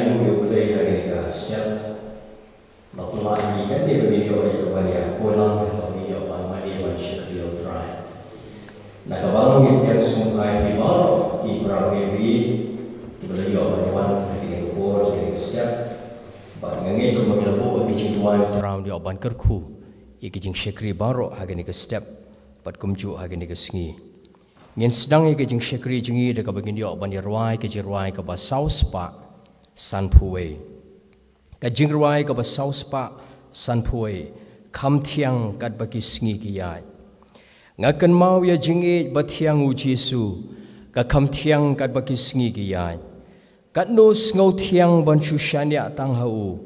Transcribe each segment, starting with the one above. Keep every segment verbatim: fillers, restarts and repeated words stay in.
Ïa u Blei ha kane ka step. Ba pynlong ïa ngi kane ba ngin ïoh ïa ka ban ïa pynlong ïa ka ban ïoh ban mane ban shakri ïa u Trai. Na ka bang ngin ïa sngewbha ïa phi baroh ki para bangeit kiba la ïoh ban ïa wan ha kane ka por ha kane ka step. Bad nga ngeit kumba ngi la buh ïa ki jingduwai u Trai un ïoh ban kyrkhu ïa ki jingshakri baroh ha kane ka step. Bad kumjuh ha kane ka sngi. Ngin sdang ïa ka jingshakri jong ngi da kaba ngin ïoh ban ïa rwai ka jingrwai kaba saw spah sanphew wei. Ka jingrwai kaba saw spah sanphew wei. Kham thiang katba ki sngi ki ïaid. Nga kynmaw ïa jingïeit ba thiang u Jisu, ka kham thiang katba ki sngi ki ïaid. Katno sngew thiang ban shu shaniah tang ha u,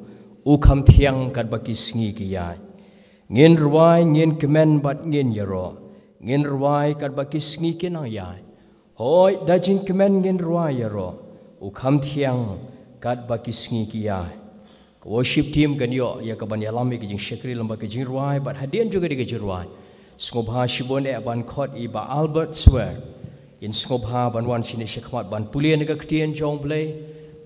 u kham thiang katba ki sngi ki ïaid. Ngin rwai, ngin kmen bad ngin ïaroh. Ngin rwai katba ki sngi ki nang ïaid. Hooid, da jingkmen ngin rwai ïaroh. U kham thiang katba ki sngi ki ïaid. Ka worship team kan ïoh ïa ka ban ïalam ïa ka jingshakri lem bad ka jingrwai bad hadien jong ka dei ka jingrwai. Sngewbha shibun eh ban khot i Bah Albert Swer. In sngewbha ban wan shane shakhmat ban pule na ka ktien jong u Blei.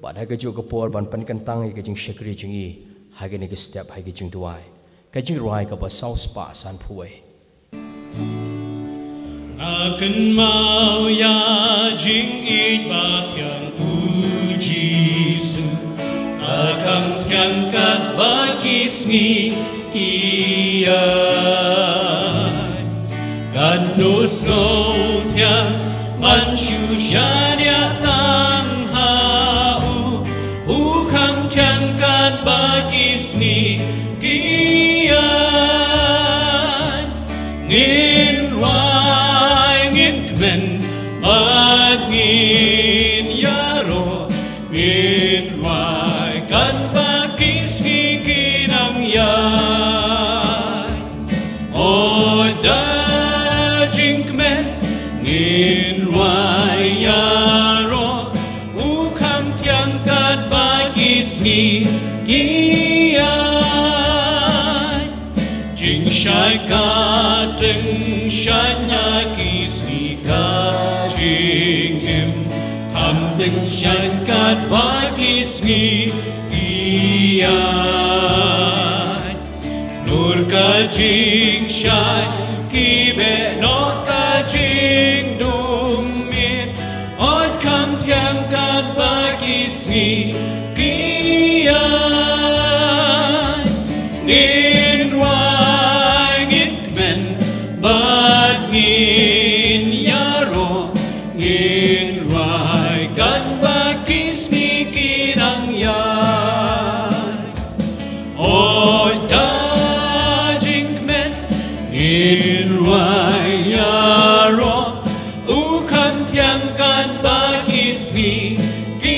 Bad ha kajuh ka por ban pynkyntang ïa ka jingshakri jong i. Ha kane ka step ha ka jingduwai. Ka jingrwai kaba saw spah sanphew wei. Nga kynmaw ïa jingïeit ba thiang u Jisu, ka kham thiang katba ki sngi ki ïaid. Katno sngew thiang ban shu shaniah tang ha u, u kham thiang katba ki sngi ki ïaid. Ngin rwai, ngin kmen bad ngin ïaroh. Ngin rwai katba ki sngi ki nang ïaid. Hooid, da jingkmen ngin rwai ïaroh. U kham thiang katba ki sngi ki ïaid. Jingshai ka tyngshaiñ ha ki sngi ka jingim. Kham tyngshaiñ katba ki sngi ki ïaid. Nur ka jingshai ki beh noh ka jingdum miet. Hooid, kham thiang katba ki sngi ki ïaid. Ngin rwai, ngin kmen bad ngin ïaroh. Ngin rwai katba ki sngi ki nang ïaid. Hooid, da jingkmen ngin rwai ïaroh. U kham thiang katba ki sngi ki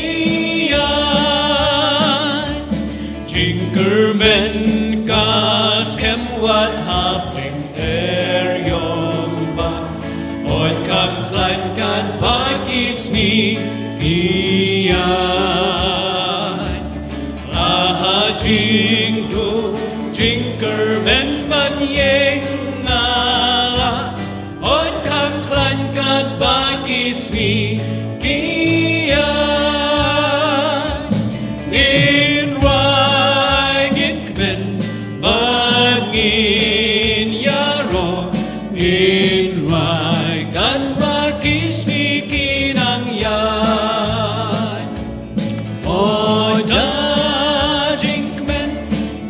ïaid. Jingkyrmen ka skhem wat hap lynter ïong ba. Hooid, kham khlaiñ katba ki sngi ki ïaid. La ha jingdum jingkyrmen ban ïeng nga la. Hooid, kham khlaiñ katba ki sngi ki ïaid. Ngin rwai, ngin kmen bad ngin ïaroh. Ngin rwai katba ki sngi ki nang ïaid. Hooid, da jingkmen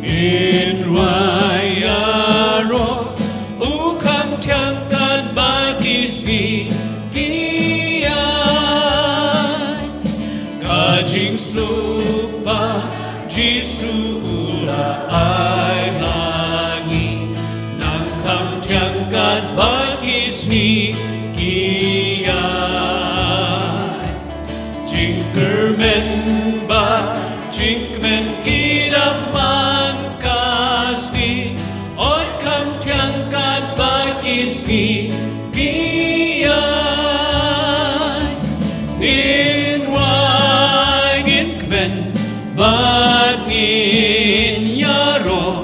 ngin rwai ïaroh. U kham thiang katba ki sngi ki ïaid. Ka jingsuk ba Jisu u la ai ha ngi. Nang kham thiang katba ki sngi ki ïaid. Jingkyrmen bad jingkmen ki dap man ka sngi. Hooid, kham thiang katba ki sngi ki ïaid. Ngin rwai, ngin kmen bad ngin ïaroh.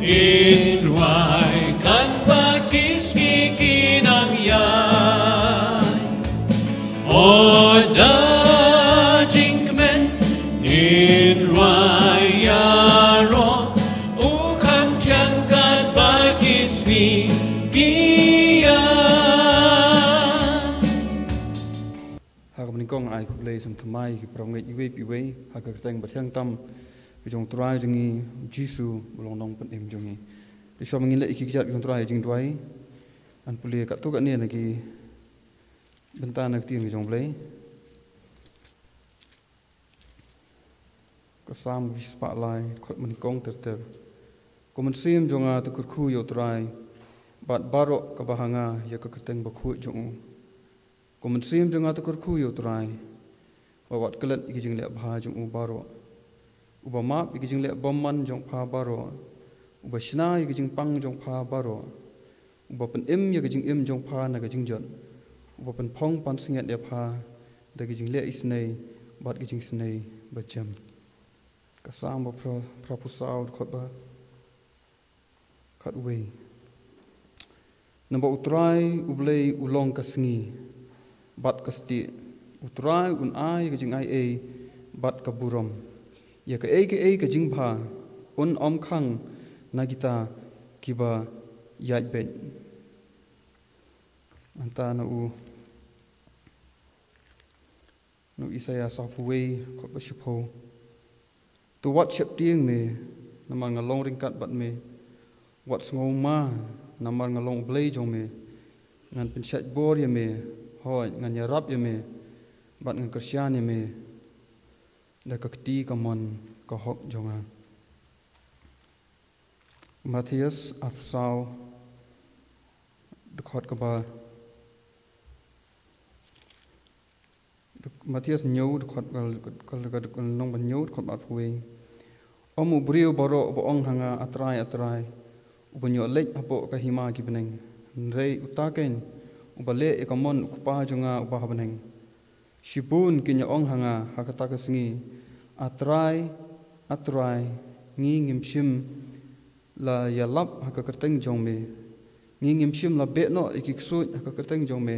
Ngin rwai katba ki sngi ki nang ïaid. Hooid, da jingkmen In raya ro u kham thiang kat ba ki swi ki ya. Ha kaba nyngkong ai khublei sngewthuh ïa ki para ngeit iwei pa iwei ha ka kyrteng ba thiang tam ka jong u Trai jong ngi Jisu ba long nongpynim jong ngi. Te shuwa ba ngin leh ïa ki kjat ka jong u Trai jingduwai, ngan pule katto katne na ki bynta na ka ktien ka jong u Blei. Ka Salm ka shispah lai, dkhot ba nyngkong ter ter. Ko mynsiem jong nga to kyrkhu ïa u Trai, bad baroh kaba ha nga ïa ka kyrteng bakhuid jong u. Ko mynsiem jong nga to kyrkhu ïa u Trai, bad wat klet ïa ki jingleh bha jong u baroh. Uba map ïa ki jingleh bymman jong pha baroh. Uba shna ïa ki jingpang jong pha baroh. Uba pynim ïa ka jingim jong pha na ka jingjot. Uba pynphong pansngiat ïa pha da ka jingleh isynei bad ka jingisynei ba jem. Ka Salm ba phra, phraphew saw, dkhot ba khatwei. Namar u Trai u Blei u long ka sngi bad ka stieh. U Trai un ai ka jingaiei bad ka burom. Ïa kaei kaei ka jingbha un ym khang na kita kiba ïaid beit. Nangta na u, na u Isaïah sawphew wei, dkhot ba shiphew. To wat sheptieng me, namar nga long ryngkat bad me. Wat sngewma, namar nga long u Blei jong me. Ngan pynshait bor ïa me, hooid ngan ïarap ïa me, bad ngan kyrshan ïa me da ka kti kamon ka hok jong nga. Mathaios arphew saw, dkhot kaba, Mathaios hynñiew, dkhot ka, ka, ka, ka, lynnong ba hynñiew, dkhot ba arphew wei. Ym u briew baroh uba ong ha nga, A Trai, A Trai, uban ïoh leit hapoh ka hima ki bneng, hynrei uta keiñ uba leh ïa ka mon u Kpa jong nga uba ha bneng. Shibun kin ïa ong ha nga ha kata ka sngi, A Trai, A Trai, ngi ngim shym la ïalap ha ka kyrteng jong me. Ngi ngim shym la beh noh ïa ki ksuid ha ka kyrteng jong me.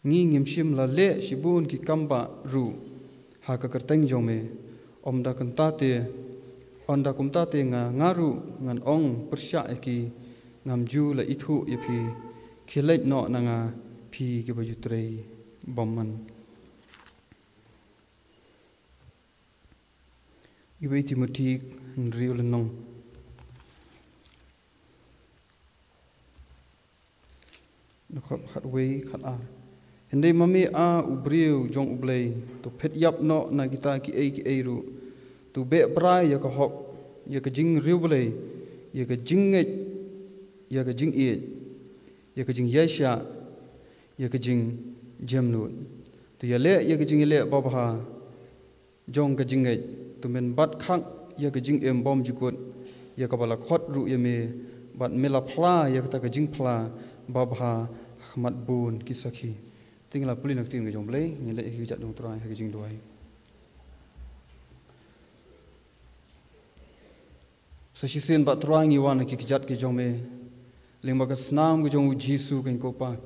Ngi ngim shym la leh shibun ki kambah ruh ha ka kyrteng jong me. Ynda kumta te, ynda kumta te nga, nga ruh ngan ong pyrshah ïa ki, ngam ju la ithuh ïa phi. Khie leit noh na nga, phi kiba ju trei bymman. Iwei Timothi hynriew lynnong, dkhot khatwei, khatar. Hynrei ma me, a u briew jong U Blei, to phet ïap noh na kita kiei kiei ruh. To beh brai ïa ka hok, ïa ka jingriewblei, ïa ka jingngeit, ïa ka jingïeit, ïa ka jingïaishah, ïa ka jingjemnud. To ïaleh ïa ka jingïaleh babha jong ka jingngeit, to men bat khak ïa ka jingim bymjukut, ïa kaba la khot ruh ïa me, bad me la phla ïa kata ka jingphla babha ha khmat bun ki sakhi. Te ngin la pule na ka ktien ka jong U Blei, ngin leh ïa ka jingduwai ha ka jingduwai. Sa shisien bad Trai ngi wan ha ki kjat ki jong me lyngba ka snam ka jong U Jisu, keiñ ko Pa.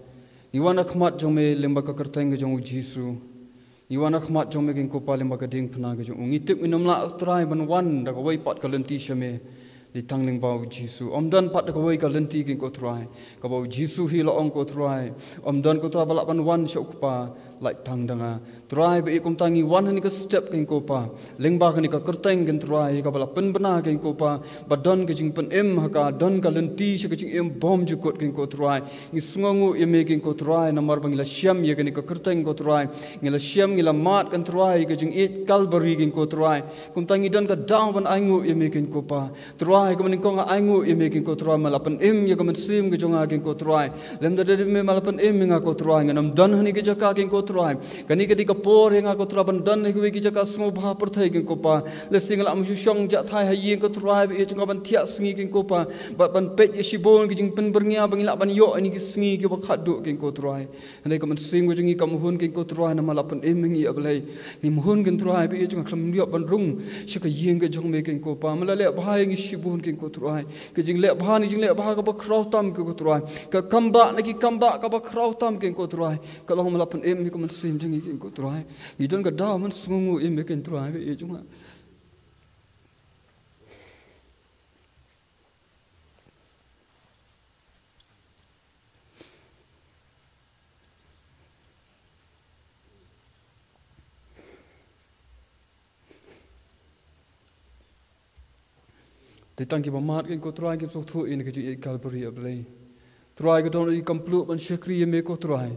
Ngi wan ha khmat jong me lyngba ka kyrteng ka jong U Jisu. Ngi wan ha khmat jong me, keiñ ko Pa, lyngba ka diengphna ka jong u. Ngi tip ngin ym lah, Trai, ban wan da kawei pat ka lynti sha me, dei tang lyngba U Jisu. Ym don pat da kawei ka lynti, keiñ ko Trai, kaba U Jisu hi la ong, ko Trai, ym don ko Trai ba lah ban wan sha U Kpa lait tang da nga. Trai, ba ïa kumta ngi wan ha kane ka step, keiñ ko Pa, lyngba kane ka kyrteng, keiñ Trai, kaba la pynbna, keiñ ko Pa, ba don ka jingpynim ha ka, don ka lynti sha ka jingim bymjukut, keiñ ko Trai. Ngi sngewnguh ïa me, keiñ ko Trai, namar ba ngi la shem ïa kane ka kyrteng, ko Trai. Ngi la shem, ngi la mad, keiñ Trai, ka jingïeit Kalbari, keiñ ko Trai. Kumta ngi don ka daw ban ainguh ïa me, keiñ ko Pa. Trai, kaba nyngkong nga ainguh ïa me, keiñ ko Trai, me la pynim ïa ka mynsiem ka jong nga, keiñ ko Trai. Lymda dei me me la pynim ïa nga, ko Trai, ngan ym don ha kane ka jaka, keiñ ko Trai. Kane ka dei ka por ïa nga, ko Trai, ban don ha kawei ka jaka sngewbha pyrthei, keiñ ko Pa. Lehse nga lah ym shu shong jahthait ha ïing, ko Trai, ba ïa jong nga ban thiah sngi, keiñ ko Pa, bad ban peit ïa shibun ki jingpynbyrngia ba ngi lah ban ïoh ha kine ki sngi kiba khatduh, keiñ ko Trai. Hynrei ka mynsiem ka jong ngi kam hun, keiñ ko Trai, namar la pynim ïa ngi, A Blei. Ngi hun, keiñ Trai, ba ïa jong nga khlem ïoh ban rung sha ka ïing ka jong me, keiñ ko Pa. Me la leh bha ïa ngi shibun, keiñ ko Trai. Ka jingleh bha na jingleh bha kaba khraw tam, keiñ ko Trai. Ka kambah na ki kambah kaba khraw tam, keiñ ko Trai, ka long me la pynim ka mynsiem jong ngi ken ko Trai. Ngi don ka daw ban sngewnguh ïa me ken Trai ba ïeit jong nga. Te tang kiba mad ken ko Trai kin sngewthuh ïa ka jingïeit Kalbari A Blei. Trai ka don i kam pluh ban shakri ïa me ko Trai.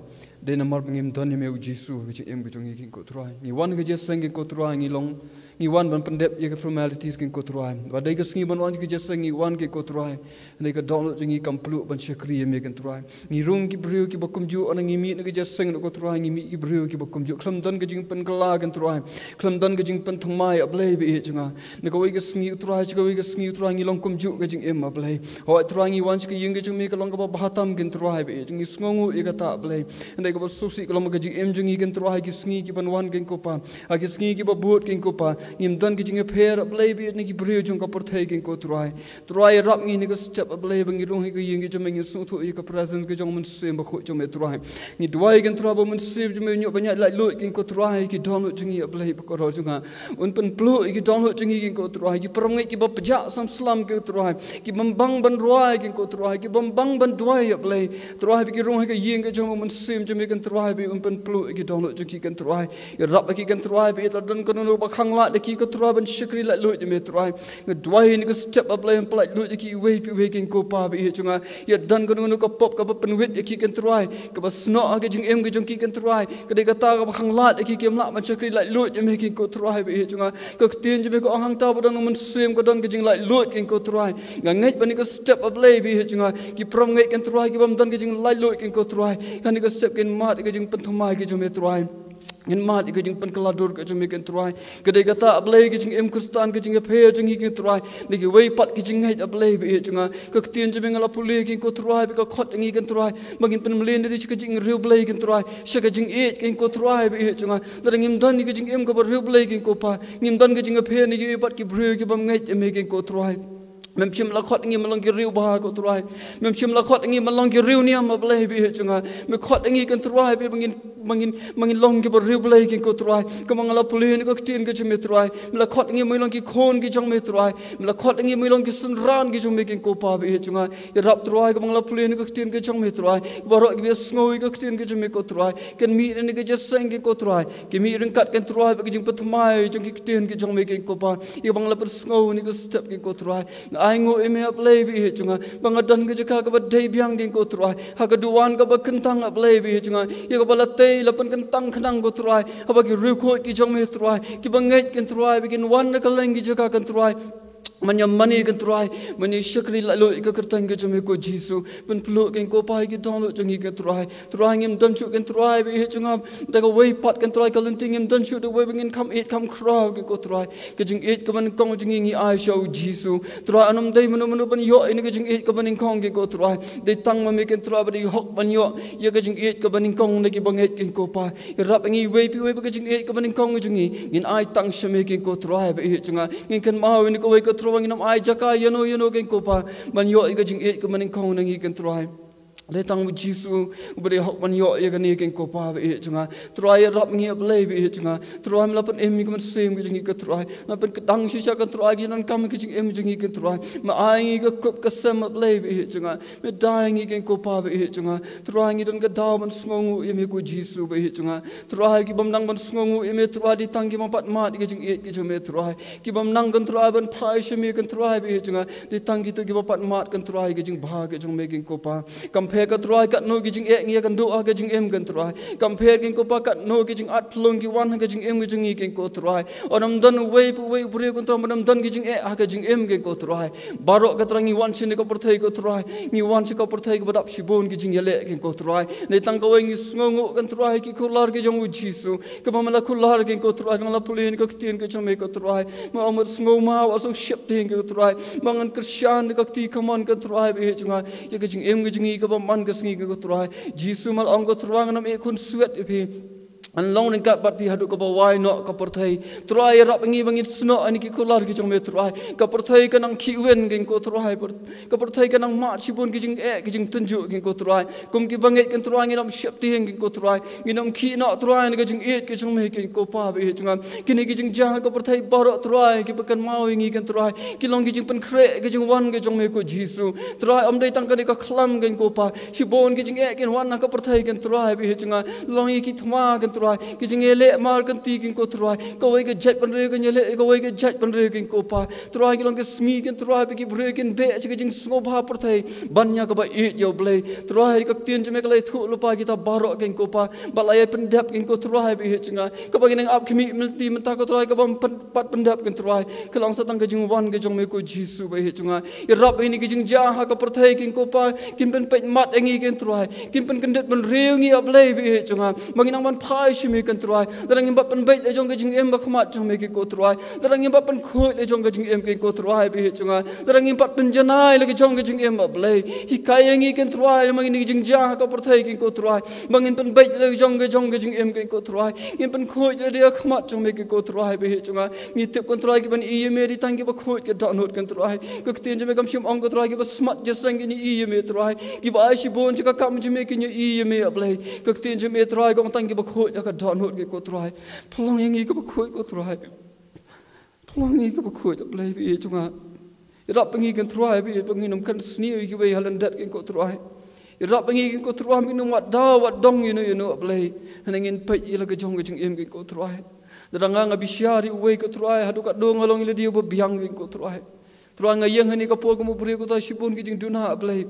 Dei namar ba ngim don ïa me u Jisu ka jingim ka jong ngi ken ko Trai. Ngi wan ka jingïaseng ken ko Trai ngi long. Ngi wan ban pyndep ïa ka formalities ken ko Trai. Ba dei ka sngi ban wan ka jingïaseng ngi wan ken ko Trai. Dei ka dohnud jong ngi kam pluh ban shakri ïa me ken Trai. Ngi rung ki briew kiba kumjuh, haba ngi mih na ka jingïaseng ko Trai, ngi mih ki briew kiba kumjuh. Khlem don ka jingpynkylla ken Trai. Khlem don ka jingpynthymmai A Blei ba ïeit jong nga. Na kawei ka sngi Trai, sha kawei ka sngi Trai, ngi long kumjuh ka jingim A Blei. Hooid Trai ngi wan sha ka ïing ka jong me ka long kaba bha tam ken Trai ba ïeit jong ngi, sngewnguh ïa kata A Blei. Hynrei kaba sngewsih ka long ka jingim jong ngi ken Trai, ki sngi kiban wan ken ko Pa. Ha ki sngi kiba bud ken ko Pa. Ngim don ka jingïapher A Blei ba ïeit na ki briew jong ka pyrthei ken ko Trai. Trai ïarap ngi na ka step A Blei ba ngi rung ha ka ïing ka jong me ngin sngewthuh ïa ka presence ka jong u Mynsiem Bakhuid jong me Trai. Ngi duwai ken Trai ba u Mynsiem jong me un ïoh ban ïaid laitluid ken ko Trai ha ki dohnud jong ngi A Blei bakordor jong nga. Un pynpluh ïa ki dohnud jong ngi ken ko Trai. Ki para bangeit kiba pjah sam slem ken Trai. Ki bym bang ban rwai ken ko Trai. Ki bym bang ban duwai A Blei. Trai ba ki rung ha ka ïing ka jong me u Mynsiem jong me ken Trai ba un pynpluh ïa ki dohnud jong ki ken Trai. Ïarap ïa ki ken Trai ba ïeit lada don kano kano ba khanglad ïa ki ko Trai ban shakri laitluid ïa me Trai. Nga duwai na ka step A Blei un pyllait luid ïa ki iwei pa iwei ken ko Pa ba ïeit jong nga. Ïa don kano kano ka pop kaba pynwit ïa ki ken Trai. Kaba snoh ha ka jingim ka jong ki ken Trai. Ka dei kata kaba khanglad ïa ki kim lah ban shakri laitluid ïa me ken ko Trai ba ïeit jong nga. Ka ktien jong me ka ong hangta ba don u Mynsiem ka don ka jinglaitluid ken ko Trai. Nga ngeit ba na ka step A Blei ba ïeit jong nga. Ki para bangeit ken Trai ki bym don ka jinglaitluid ken ko Trai. Ka na ka step kin mad ïa ka jingpynthymmai ka jong me Trai. Ngin mad ïa ka jingpynkylla dur ka jong me ken Trai. Ka dei kata A Blei ka jingim Khristan ka jingïapher jong ngi ken Trai. Na kiwei pat ki jingngeit A Blei ba ïeit jong nga. Ka ktien jong me nga la pule ken ko Trai ba ka khot ïa ngi ken Trai. Ba ngin pynmlien ïa ka jingriewblei ken Trai. Sha ka jingïeit ken ko Trai ba ïeit jong nga. Lada ngim don ïa ka jingim kaba riewblei ken ko Pa. Ngim don ka jingïapher na kiwei pat ki briew ki bym ngeit ïa me ken ko Trai. Mem shym la khot ngi ban long ki riewbha ko Trai. Mem shym la khot ngi ban long ki riewniam A Blei ba ïeit jong nga. Me khot ngi ken Trai ba ngin ba ngin ba ngin long kiba riewblei ken ko Trai. Kaba nga la pule na ka ktien ka jong me Trai. Me la khot ngi ban long ki khun ki jong me Trai. Me la khot ngi ban long ki synran ki jong me ken ko Pa ba ïeit jong nga. Ïarap Trai kaba nga la pule na ka ktien ka jong me Trai. Baroh kiba sngew ïa ka ktien ka jong me ko Trai. Kin mih na ka jingïaseng ken ko Trai. Ki mih ryngkat ken Trai bad ka jingpynthymmai jong ki ktien ki jong me ken ko Pa. Ïa ba nga la pynsngew ïa ka step ken ko Trai. Nga ainguh ïa me A Blei ba ïeit jong nga. Ba nga don ka jaka kaba dei biang ken ko Trai. Ha ka duwan kaba kyntang A Blei ba ïeit jong nga. Ïa kaba la tei la pynkyntang khnang ko Trai. Haba ki riewkhuid ki jong me Trai. Kiba ngeit ken Trai ba kin wan na kylleng ki jaka ken Trai. Ban ïa mane ken Trai, ban ïa shakri laitluid ïa ka kyrteng ka jong me ko Jisu. Pynpluh ken ko Pa ïa ki dohnud jong ngi ken Trai. Trai ngim don shuh ken Trai ba ïeit jong nga. Da kawei pat ken Trai ka lynti ngim don shuh da kawei ba ngin kham ïeit kham khraw ken ko Trai. Ka jingïeit kaba nyngkong jong ngi ngi ai sha u Jisu. Trai ym dei mano mano ban ïoh ïa ka jingïeit kaba nyngkong ken ko Trai. Dei tang ma me ken Trai ba dei hok ban ïoh ïa ka jingïeit kaba nyngkong na kiba ngeit ken ko Pa. Ïarap ngi iwei pa iwei ba ka jingïeit kaba nyngkong jong ngi ngin ai tang sha me ken ko Trai ba ïeit jong nga. Ngin kynmaw ïa kawei ka Trai ngin ym ai jaka ïano ïano ken ko Pa ban ïoh ïa ka jingïeit kaba nyngkong na ngi ken Trai. Dei tang u Jisu uba dei hok ban ïoh ïa kane ken ko Pa ba ïeit jong nga. Trai ïarap ngi A Blei ba ïeit jong nga. Trai me la pynim ïa ka mynsiem ka jong ngi ko Trai. Me la pynkdang shisha ken Trai ki donkam ka jingim jong ngi ken Trai. Me ai ngi ka kup ka sem A Blei ba ïeit jong nga. Me dei ngi ken ko Pa ba ïeit jong nga. Trai ngi don ka daw ban sngewnguh ïa me ko Jisu ba ïeit jong nga. Trai ki bym nang ban sngewnguh ïa me Trai dei tang ki bym pat mad ïa ka jingïeit ka jong me Trai. Ki bym nang ken Trai ban phai sha me ken Trai ba ïeit jong nga. Dei tang kito kiba pat mad ken Trai ïa ka jingbha ka jong me ken ko Pa. Kam pher ken Trai katno ki jingeh ngi ïakynduh ha ka jingim ken Trai. Kam pher ken ko Pa katno ki jingat phyllung ki wan ha ka jingim ka jong ngi ken ko Trai. Ym don uwei pa uwei u briew ken Trai ba ym don ki jingeh ha ka jingim ken ko Trai. Baroh ken Trai ngi wan shane ka pyrthei ko Trai. Ngi wan sha ka pyrthei kaba dap shibun ki jingïaleh ken ko Trai. Dei tang kawei ngi sngewnguh ken Trai ki kular ki jong u Jisu. Kaba me la kular ken ko Trai, kaba me la pule na ka ktien ka jong me ko Trai. Me ong me sngew maw, sngew sheptieng ko Trai. Me ong ngan kyrshan na ka kti kamon ken Trai ba ïeit jong nga. Ïa ka jingim ka jong ngi kaba man ka sngi ko Trai. Jisu me la ong ko Trai ngan ym ïeh khunswet ïa phi. Ngan long ryngkat bad phi haduh kaba wai noh ka pyrthei. Trai, ïarap ïa ngi ba ngin snoh ïa ki kular ki jong me, Trai. Ka pyrthei ka nang khih win, kein ko Trai. Ka pyrthei ka nang mad shibun ki jingeh ki jingtynjuh, kein ko Trai. Kum ki bangeit, kein Trai, ngin ym sheptieng, kein ko Trai. Ngin ym khih noh, Trai, na ka jingïeit ka jong me, kein ko Pa ba ïeit jong nga. Kine ki jingjia ha ka pyrthei baroh, Trai, kiba kynmaw ïa ngi, kein Trai, ki long ki jingpynkhreh ka jingwan ka jong me, ko Jisu. Trai, ym dei tang kane ka khlam, kein ko Pa. Shibun ki jingeh kin wan ha ka pyrthei, kein Trai ba ïeit jong nga. Long ïa ki thma, kein Trai, ki jingeh leh mar kynti, kein ko Trai. Kawei ka jaitbynriew kan ïaleh ïa kawei ka jaitbynriew, kein ko Pa. Trai, ki long ki sngi, kein Trai, ba ki briew kin beh sha ka jingsngewbha pyrthei ban ïa kaba ïeit ïa U Blei. Trai, ka ktien jong me ka la ïathuh lypa ïa kita baroh, kein ko Pa, ba la ïa pyndep, kein ko Trai ba ïeit jong nga. Kaba ngi nang ap khmih lynti mynta, ko Trai, kaba ym pyn-, pat pyndep, kein Trai, ka long sa tang ka jingwan ka jong me, ko Jisu ba ïeit jong nga. Ïarap ïa kine ki jingjia ha ka pyrthei, kein ko Pa, kin pynpeit mat ïa ngi, kein Trai, kin pynkyndit bynriew ïa ngi, A Blei ba ïeit jong nga, ba ngin nang ban phai sha me, kein Trai. Lada ngim pat pynbeit la jong ka jingim ha khmat jong me, kein ko Trai. Lada ngim pat pynkhuid la jong ka jingim, kein ko Trai ba ïeit jong nga. Lada ngim pat pynjanai la ka jong ka jingim, A Blei, hikai ïa ngi, kein Trai, ba ngin, kine ki jingjia ha ka pyrthei, kein ko Trai, ba ngin pynbeit la ka jong ka jong ka jingim, kein ko Trai. Ngin pynkhuid la de ha khmat jong me, kein ko Trai ba ïeit jong nga. Ngi tip, kein Trai, kiban ïohi ïa me dei tang kiba khuid ka dohnud, kein Trai. Ka ktien jong me kam shym ong, ko Trai, kiba smat jingïaseng kin ïohi ïa me, Trai. Kiba ai shibun sha ka kam jong me kin ïohi ïa me, A Blei. Ka ktien jong me, Trai, ka ong tang kiba khuid ka dohnud, kein ko Trai. Pynlong ïa ngi kiba khuid, ko Trai. Pynlong ïa ngi kiba khuid, A Blei ba ïeit jong nga. Ïarap ïa ngi, kein Trai ba ïeit, ba ngin ym kren sniew ïa kiwei ha lyndet, kein ko Trai. Ïarap ïa ngi, kein ko Trai, ba ngin ym wad daw wad dong ïano ïano, A Blei. Hynrei ngin peit ïa la ka jong ka jingim, kein ko Trai. Lada nga, nga bishar ïa uwei, ko Trai, haduh katno nga long ïa lade uba biang, kein ko Trai. Trai, nga ïeng ha kane ka por kum u briew, ko Trai, shibun ki jingduna, A Blei.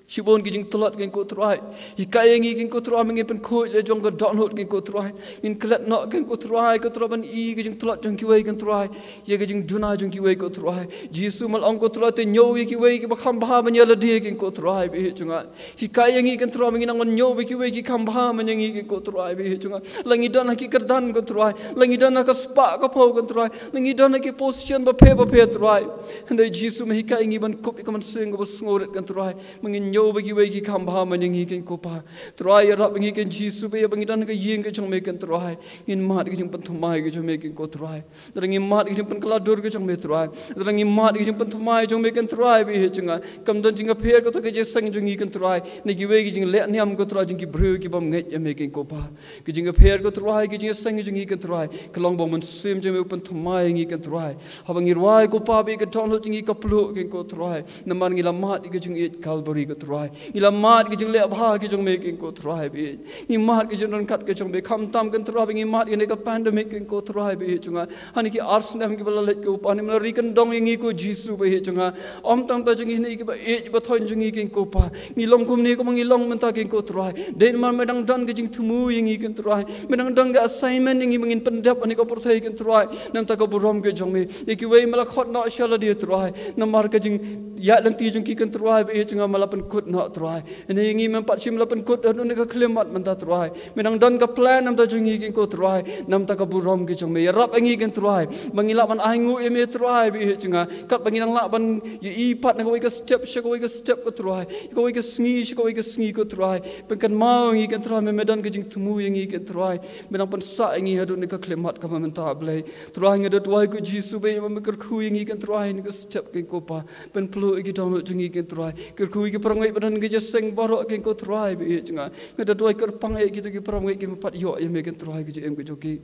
Shibun ki jingtlot, kein ko Trai. Hikai ïa ngi, kein ko Trai, ba ngin pynkhuid la jong ka dohnud, kein ko Trai. Ngin klet noh, kein ko Trai, ko Trai, ban i ka jingtlot jong kiwei, kein Trai, ïa ka jingduna jong kiwei, ko Trai. Jisu, me la ong, ko Trai, to ñiew ïa kiwei kiba kham bha ban ïa lade, kein ko Trai ba ïeit jong nga. Hikai ïa ngi, kein Trai, ba ngin nang ban ñiew ïa kiwei ki kham bha ban ïa ngi, kein ko Trai ba ïeit jong nga. La ngi don ha ki kyrdan, ko Trai, la ngi don ha ka spah ka phew, kein Trai, la ngi don ha ki position bapher bapher, Trai, hynrei Jisu, me hikai ïa ngi ban kup ïa ka mynsiem kaba sngewrit, kein Trai, ba ngin ñiew ïa kiwei ki kham bha ban ïa ngi, kein ko Pa. Trai, ïarap ïa ngi, kein Jisu ba ïeit, ba ngi don ha ka ïing ka jong me, kein Trai, ngin mad ïa ka jingpynthymmai ka jong me, kein ko Trai. Lada ngim mad ïa ka jingpynkylla dur ka jong me, Trai, lada ngim mad ïa ka jingpynthymmai jong me, kein Trai ba ïeit jong nga, kam don jingïapher, ko Trai, ha ka jingïaseng jong ngi, kein Trai, na kiwei ki jingleh niam, ko Trai, jong ki briew ki bym ngeit ïa me, kein ko Pa. Ka jingïapher, ko Trai, ha ka jingïaseng jong ngi, kein Trai, ka long ba u Mynsiem jong me u pynthymmai ïa ngi, kein Trai. Haba ngi rwai, ko Pa ba ïeit, ka dohnud jong ngi ka pluh, kein ko Trai, namar ngi la mad ïa ka jingïeit Kalbari, ko Trai. Ngi la mad ïa ka jingleh bha ka jong me, kein ko Trai ba ïeit. Ngi mad ïa ka jingryngkat ka jong me. Khamtam, kein Trai, ba ngi mad ïa kane ka pandemic, kein ko Trai ba ïeit jong nga. Ha kine ki ar snem kiba la leit, ko Pa, me la ri kyndong ïa ngi, ko Jisu ba ïeit jong nga. Ym tang na ka bynta jong ngi, kine kiba ïeit ba thoiñ jong ngi, kein ko Pa. Ngi long kumne kumba ngi long mynta, kein ko Trai, dei namar me dang don ka jingthmu ïa ngi, kein Trai. Me dang don ka assignment ïa ngi ba ngin pyndep ha kane ka pyrthei, kein Trai, na ka bynta ka burom ka jong me. Ïa kiwei me la khot noh sha lade, Trai, namar ka jingïaid lynti jong ki, kein Trai ba ïeit jong nga, me la pynkut noh, Trai. Hynrei ïa ngi mem pat shym la pynkut haduh kane ka khyllipmat mynta, Trai. Me dang don ka plan na ka bynta jong ngi, kein ko Trai, na ka bynta ka burom ka jong me. Ïarap ïa ngi, kein Trai, ba ngin lah ban ainguh ïa me, Trai ba ïeit jong nga, katba ngin nang lah ban ïohi pat na kawei ka step sha kawei ka step, ko Trai, kawei ka sngi sha kawei ka sngi, ko Trai. Pynkynmaw ïa ngi, kein Trai, me, me don ka jingthmu ïa ngi, kein Trai. Me dang pynsah ïa ngi haduh kane ka khyllipmat kaba mynta, Blei. Trai, nga da duwai, ko Jisu ba ïeit, ba me kyrkhu ïa ngi, kein Trai, ha kane ka step, kein ko Pa. Pynpluh ïa ki dohnud jong ngi, kein Trai. Kyrkhu ïa ki para bangeit ba don ha kane ka jingïaseng baroh, kein ko Trai ba ïeit jong nga. Nga da duwai, kyrpang ïa kito ki para bangeit kiba ym pat ïoh ïa me, kein Trai, ha ka jingim ka jong ki.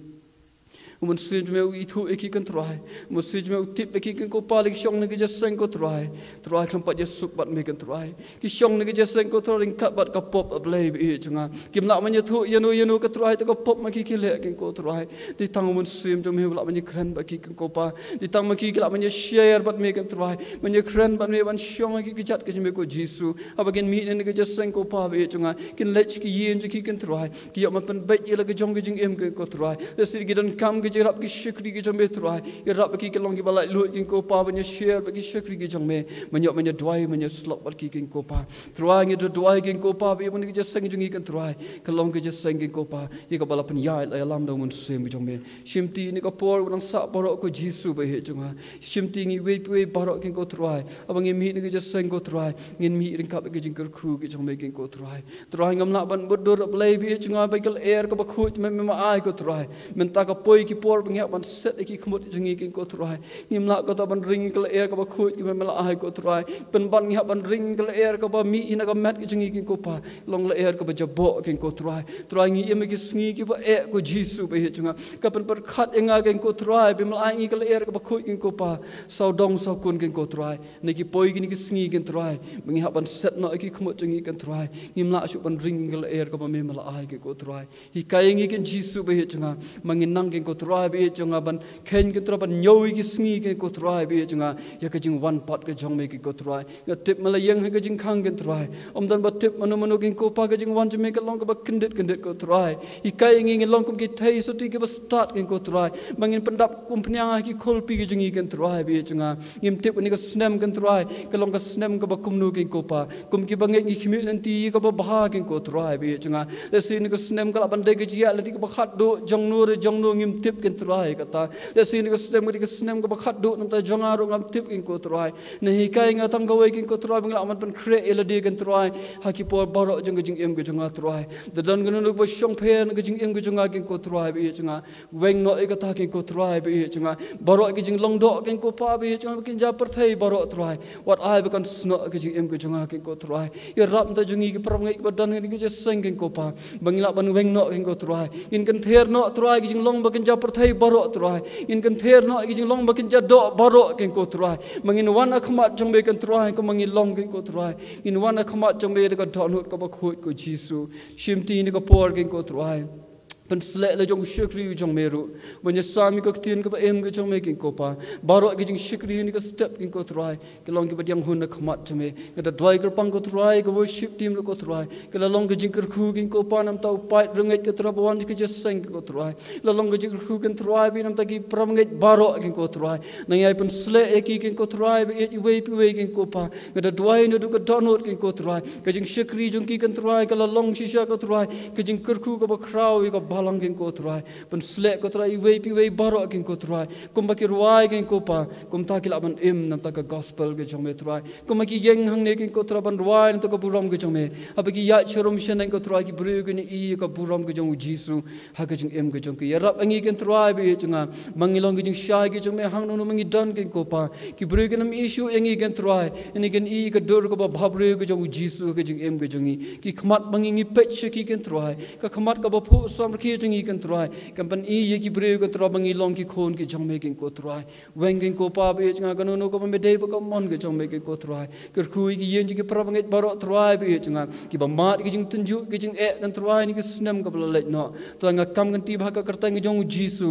U Mynsiem jong me u ithuh ïa ki, kein Trai. U Mynsiem jong me u tip ïa ki, kein ko Pa, lada ki shong ha kane ka jingïaseng, ko Trai. Trai, khlem pat ïasuk bad me, kein Trai, ki shong ha kane ka jingïaseng, ko Trai, ryngkat bad ka pop, A Blei ba ïeit jong nga. Kim lah ban ïathuh ïano ïano, ko Trai, ïa ka pop ma ki ki leh, kein ko Trai. Dei tang u Mynsiem jong me u lah ban ïakren bad ki, kein ko Pa. Dei tang ma ki ki lah ban ïa share bad me, kein Trai, ban ïakren bad me, ban shong ha kine ki kjat ka jong me, ko Jisu. Haba kin mih na kane ka jingïaseng, ko Pa ba ïeit jong nga, kin leit sha ki ïing jong ki, kein Trai, ki ïoh ban pynbeit ïa la ka jong ka jingim, kein ko Trai. Lehse ki donkam ka ïarap ki shakri ki jong me Trai. Ïarap ki ka long kiba laitluid kin ko Pa ban ïa share bad ki shakri ki jong me. Ban ïoh ban ïa duwai ban ïa slok bad ki kin ko Pa. Trai ngi da duwai kin ko Pa ba ïa ban ki jingïaseng jong ngi kin Trai. Ka long ki jingïaseng kin ko Pa. Ïa kaba la pynïaid la ïalam da u Mynsiem jong me. Shim ti ïa kane ka por ba nang sah baroh ko Jisu ba ïeit jong nga. Shim ti ngi wei pa wei baroh kin ko Trai. Haba ngin mih na ki jingïaseng ko Trai. Ngin mih ryngkat ki jingkyrkhu ki jong me kin ko Trai. Trai ngam lah ban bud dur Blei ba ïeit jong nga ba ka lyer kaba khuid me me ma ai ko Trai. Mynta ka poi ki por ba ngi hap ban set ïa ki khmut jong ngi kin ko Trai. Ngim lah ko ta ban ring ka lyer kaba khuid me me la ai ko Trai. Pynban ngi hap ban ring ka lyer kaba mih ïa na ka met ki jong ngi kin ko Pa. Long lyer kaba jaboh kin ko Trai. Trai ngi im ïa ki sngi kiba eh ko Jisu ba ïeit jong nga. Ka pynpyrkhat ïa nga kin ko Trai ba me la ai ngi ka lyer kaba khuid kin ko Pa. Sawdong sawkun kin ko Trai. Na ki poi kine ki sngi kin Trai. Ba ngi hap ban set noh ïa ki khmut jong ngi kin Trai. Ngim lah shuh ban ring ka lyer kaba me me la ai kin ko Trai. Hikai ïa ngi kin Jisu ba ïeit jong nga. Ma ngin nang kin ko Trai ba ïeit jong nga ban khein kin Trai ban ñiew ïa ki sngi kin ko Trai ba ïeit jong nga. Ïa ka jingwan pat ka jong me kin ko Trai. Nga tip me la ïeng ha ka jingkhang kin Trai. Ym don ba tip mano mano kin ko Pa ka jingwan jong me ka long kaba kyndit kyndit ko Trai. Hikai ïa ngi ngin long kum ki thei sotti kiba stad kin ko Trai. Ma ngin pyndap kum pynïang ha ki khulpi ki jong ngi kin Trai ba ïeit jong nga. Ngim tip kane ka snem kin Trai. Ka long ka snem kaba kumno kin ko Pa. Kum kiba ngeit ngi khmih lynti kaba bha kin ko Trai ba ïeit jong nga. Lehse kane ka snem ka lah ban dei ka jingïaid lynti kaba khatduh jong no re jong no ngim tip kin Trai kata. Lehse kane ka snem ka dei ka snem kaba khatduh namta jong nga ruh ngam tip kin ko Trai. Nang hikai nga tang kawei kin ko Trai ba ngi lah ban pynkhreh ïa lade kin Trai. Ha ki por baroh jong ka jingim ka jong nga Trai. Da don kano kano ba shongpher na ka jingim ka jong nga kin ko Trai ba ïeit jong nga. Weng noh ïa kata kin ko Trai ba ïeit jong nga. Baroh ki jinglong doh kin ko Pa ba ïeit jong nga ba kin ja pyrthei baroh Trai. Wat ai ba kan snoh ka jingim ka jong nga kin ko Trai. Ïarap namta jong ngi ki parabangeit kiba don ha kane ka jingïaseng kin ko Pa. Ba ngin lah ban weng noh kin ko Trai. Ngin kynther noh Trai ki jinglong ba kin ja pyrthei baroh Trai. Ngin kynther noh ki jinglong ba kin ja doh baroh kin ko Trai. Ma ngin wan ha khmat jong me kin Trai kumba ngi long kin ko Trai. Ngin wan ha khmat jong me da ka dohnud kaba khuid ko Jisu. Shim ti ïa kane ka por kin ko Trai. Pynsleh la jong u shakri u jong me ruh. Ban ïasam ïa ka ktien kaba im ka jong me kin ko Pa. Baroh ki jingshakri ha kane ka step kin ko Trai. Ka long kiba dang hun na khmat jong me. Nga da duwai kyrpang ko Trai, ka worship team ruh ko Trai. Ka la long ka jingkyrkhu kin ko Pa namta u paid rangeit ka Trai ba wan ka jingïaseng ko Trai. La long ka jingkyrkhu kin Trai ba namta ki parabangeit baroh kin ko Trai. Nang ïai pynsleh ïa ki kin ko Trai ba ïeit iwei pa iwei kin ko Pa. Nga da duwai naduh ka dohnud kin ko Trai. Ka jingshakri jong ki kin Trai ka la long shisha ko Trai. Ka jingkyrkhu kaba khraw ïa ka balang kin ko Trai. Pynsleh ko Trai iwei pa iwei baroh kin ko Trai. Kumba ki rwai kin ko Pa. Kumta ki lah ban im namta ka gospel ka jong me Trai. Kumba ki ïeng hangne kin ko Trai ban rwai namta ka burom ka jong me. Haba ki ïaid sharum shaneng ko Trai ki briew kin ïohi ïa ka burom ka jong u Jisu. Ha ka jingim ka jong ki ïarap ïa ngi kin Trai ba ïeit jong nga. Ma ngi long ka jingshai ka jong me hangno hangno ma ngi don kin ko Pa. Ki briew kin ym ïohi shuh ïa ngi kin Trai. Ïa ngi kin ïohi ka dur kaba bhabriew ka jong u Jisu ha ka jingim ka jong ngi. Ki khmat ba ngi ngi peit sha ki kin Trai. Ka khmat kaba phuh samrkhie jong ngi kin Trai. Kan pyn-i ïa ki briew kin Trai ba ngi long ki khun ki jong me kin ko Trai. Weng kin ko Pa ba ïeit jong nga kano kano kaba me dei ba ka mon ka jong me kin ko Trai. Kyrkhu ïa ki ïing jong ki parabangeit baroh Trai ba ïeit jong nga. Kiba mad ki jingtynjuh ki jingeh kin Trai ha kane ka snem kaba la leit noh. Trai nga kam kynti ba ha ka kyrteng ka jong u Jisu.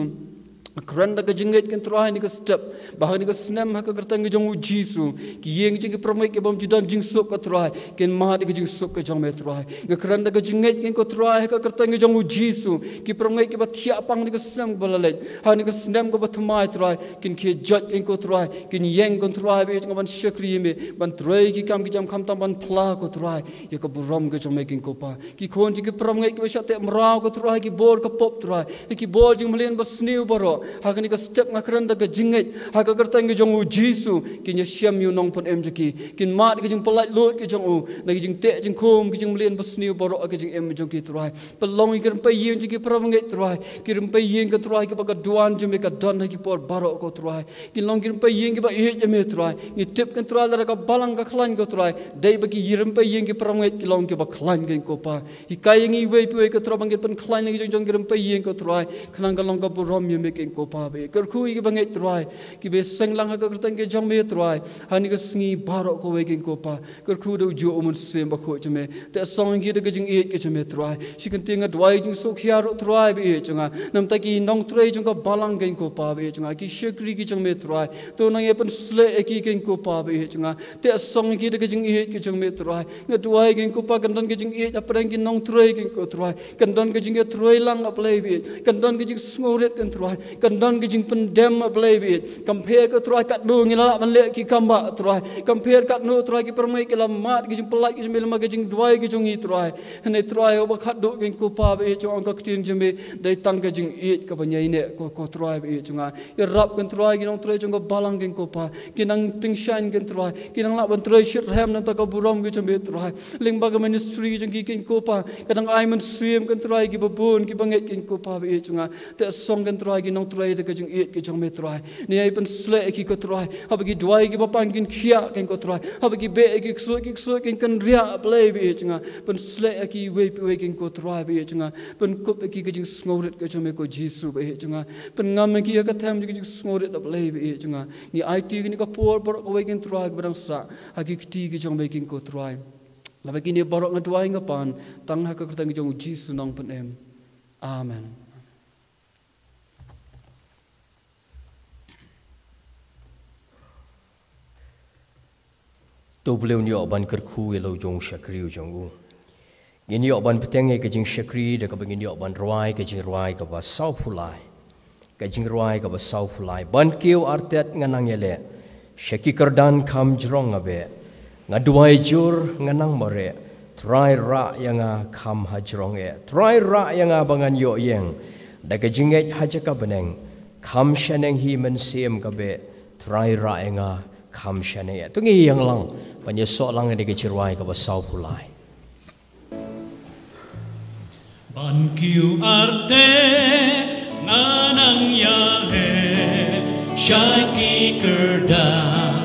Kren da ka jingngeit kin Trai ha kane ka step. Ba ha kane ka snem ha ka kyrteng ka jong u Jisu. Ki ïing jong ki parabangeit ki bym ju don jingsuk ko Trai. Kin mad ïa ka jingsuk ka jong me Trai. Nga kren da ka jingngeit kin ko Trai ha ka kyrteng ka jong u Jisu. Ki parabangeit kiba thiah pang ha kane ka snem kaba la leit. Ha kane ka snem kaba thymmai Trai. Kin khie jot kin ko Trai. Kin ïeng kin Trai ba ïeit jong nga ban shakri ïa me. Ban trei ki kam ki jam khamtam ban phla ko Trai. Ïa ka burom ka jong me kin ko Pa. Ki khun jong ki parabangeit kiba shah teh mraw ko Trai ki bor ka pop Trai. Ïa ki bor jingmlien basniew baroh. Ha kane ka step nga kren da ka jingngeit. Ha ka kyrteng ka jong u Jisu. Kin ïashem ïa u nongpynim jong ki. Kin mad ka jingpyllait lut ka jong u. Na ki jingteh jingkhum ki jingmlien basniew baroh ha ka jingim jong ki Trai. Pynlong ïa ki rympei ïing jong ki parabangeit Trai. Ki rympei ïing kin Trai kiba ka duwan jong me ka don ha ki por baroh ko Trai. Kin long ki rympei ïing kiba ïeit ïa me Trai. Ngi tip kin Trai lada ka balang ka khlaiñ ko Trai. Dei ba ki rympei ïing ki parabangeit ki long kiba khlaiñ kin ko Pa. Hikai ïa ngi iwei pa iwei ko Trai ba ngin pynkhlaiñ la ki jong jong ki rympei ïing ko Trai. Khnang ka long ka burom ïa me kin ko Pa ba ïeit. Kyrkhu ïa kiba ngeit Trai. Kiba seng lang ha ka kyrteng ka jong me Trai. Ha kane ka sngi baroh kawei kin ko Pa. Kyrkhu da u juh u Mynsiem Bakhuid jong me. Teh song ïa ki da ka jingïeit ka jong me Trai. Shi kyntien nga duwai jingsuk hiar ruh Trai ba ïeit jong nga. Namta ki nongtrei jong ka balang kin ko Pa ba ïeit jong nga. Ki shakri ki jong me Trai. To nang ïa pynsleh ïa ki kin ko Pa ba ïeit jong nga. Teh song ïa ki da ka jingïeit ka jong me Trai. Nga duwai kin ko Pa kan don ka jingïeit hapdeng ki nongtrei kin ko Trai. Kan don ka jingïatrei lang ha Blei ba ïeit. Kan don ka jingsngewrit kin Trai. Kan don ka jingpyndem, a Blei ba ïeit. Kam pher ko Trai katno ngi la lah ban leh ki kam ba Trai. Kam pher katno Trai ki pyrmai ki la mad ki jingpyllait ki jingmih lem bad ki jingduwai ki jong ngi Trai. Hynrei Trai haba khatduh ken ko Pa ba ïeit jong nga, ka ktien jong me dei tang ka jingïeit kaba ïaineh ko, ko Trai ba ïeit jong nga. Ïarap ken Trai ki nongtrei jong ka balang ken ko Pa. Ki nang tyngshaiñ ken Trai. Ki nang lah ban trei shitrhem na ka bynta ka burom ka jong me Trai. Lyngba ka ministry jong ki ken ko Pa. Ka nang ai mynsiem ken Trai kiba bun kiba ngeit ken ko Pa ba ïeit jong nga. Te song ken Trai ki nongtrei da ka jingïeit ka jong me Trai. Ngi ai pynshlur ïa ki ko Trai. Haba ki duwai kiba pang kin khiah ken ko Trai. Haba ki beh ïa ki ksuid ki ksuid kin kynriah, a Blei ba ïeit jong nga. Pynshlur ïa ki iwei pa iwei ken ko Trai ba ïeit jong nga. Pynkup ïa ki ka jingsngewrit ka jong me ko Jisu ba ïeit jong nga. Pynngam ïa ki ïa ka them jong ka jingsngewrit, a Blei ba ïeit jong nga. Ngi aiti kane ka por baroh kawei ken Trai kaba dang sah ha ki kti ki jong me ken ko Trai. Lada kine baroh nga duwai nga pan tang ha ka kyrteng jong u Jisu Nongpynim. Amen. To balei un ïoh ban kyrkhu ïa la u jong u shakri u jong u. Ngin ïoh ban bteng ïa ka jingshakri da kaba ngin ïoh ban rwai ka jingrwai kaba sawphew lai. Ka jingrwai kaba sawphew lai. Ban kiew artet nga nang ïaleh sha ki kyrdan kham jrong nga beh. Nga duwai jur nga nang mareh. Trai rah ïa nga kham ha jrong eh. Trai rah ïa nga ba ngan ïoh ïeng da ka jingngeit ha jaka bneng. Kham shaneng hi mynsiem ka beh. Trai rah ïa nga kham shaneng eh. To ngin ïeng lang ban ïasoh lang ïa ka jingrwai kaba sawphew lai. Ban kiew artet nga nang ïaleh sha ki kyrdan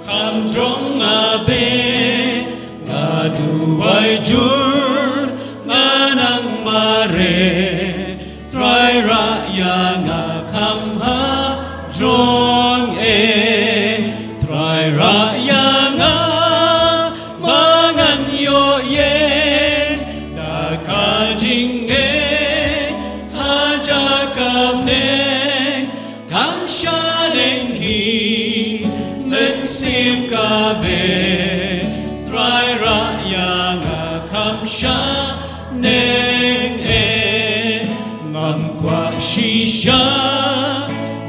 kham jrong nga beh. Nga duwai jur nga nang mareh. Trai rah ïa nga kham ha jrong eh. Trai rah ïa nga ba ngan ïoh ïeng da ka jingngeit ha jaka bneng. Kham shaneng hi mynsiem ka beh. Trai rah ïa nga kham shaneng eh. Ngam kwah shisha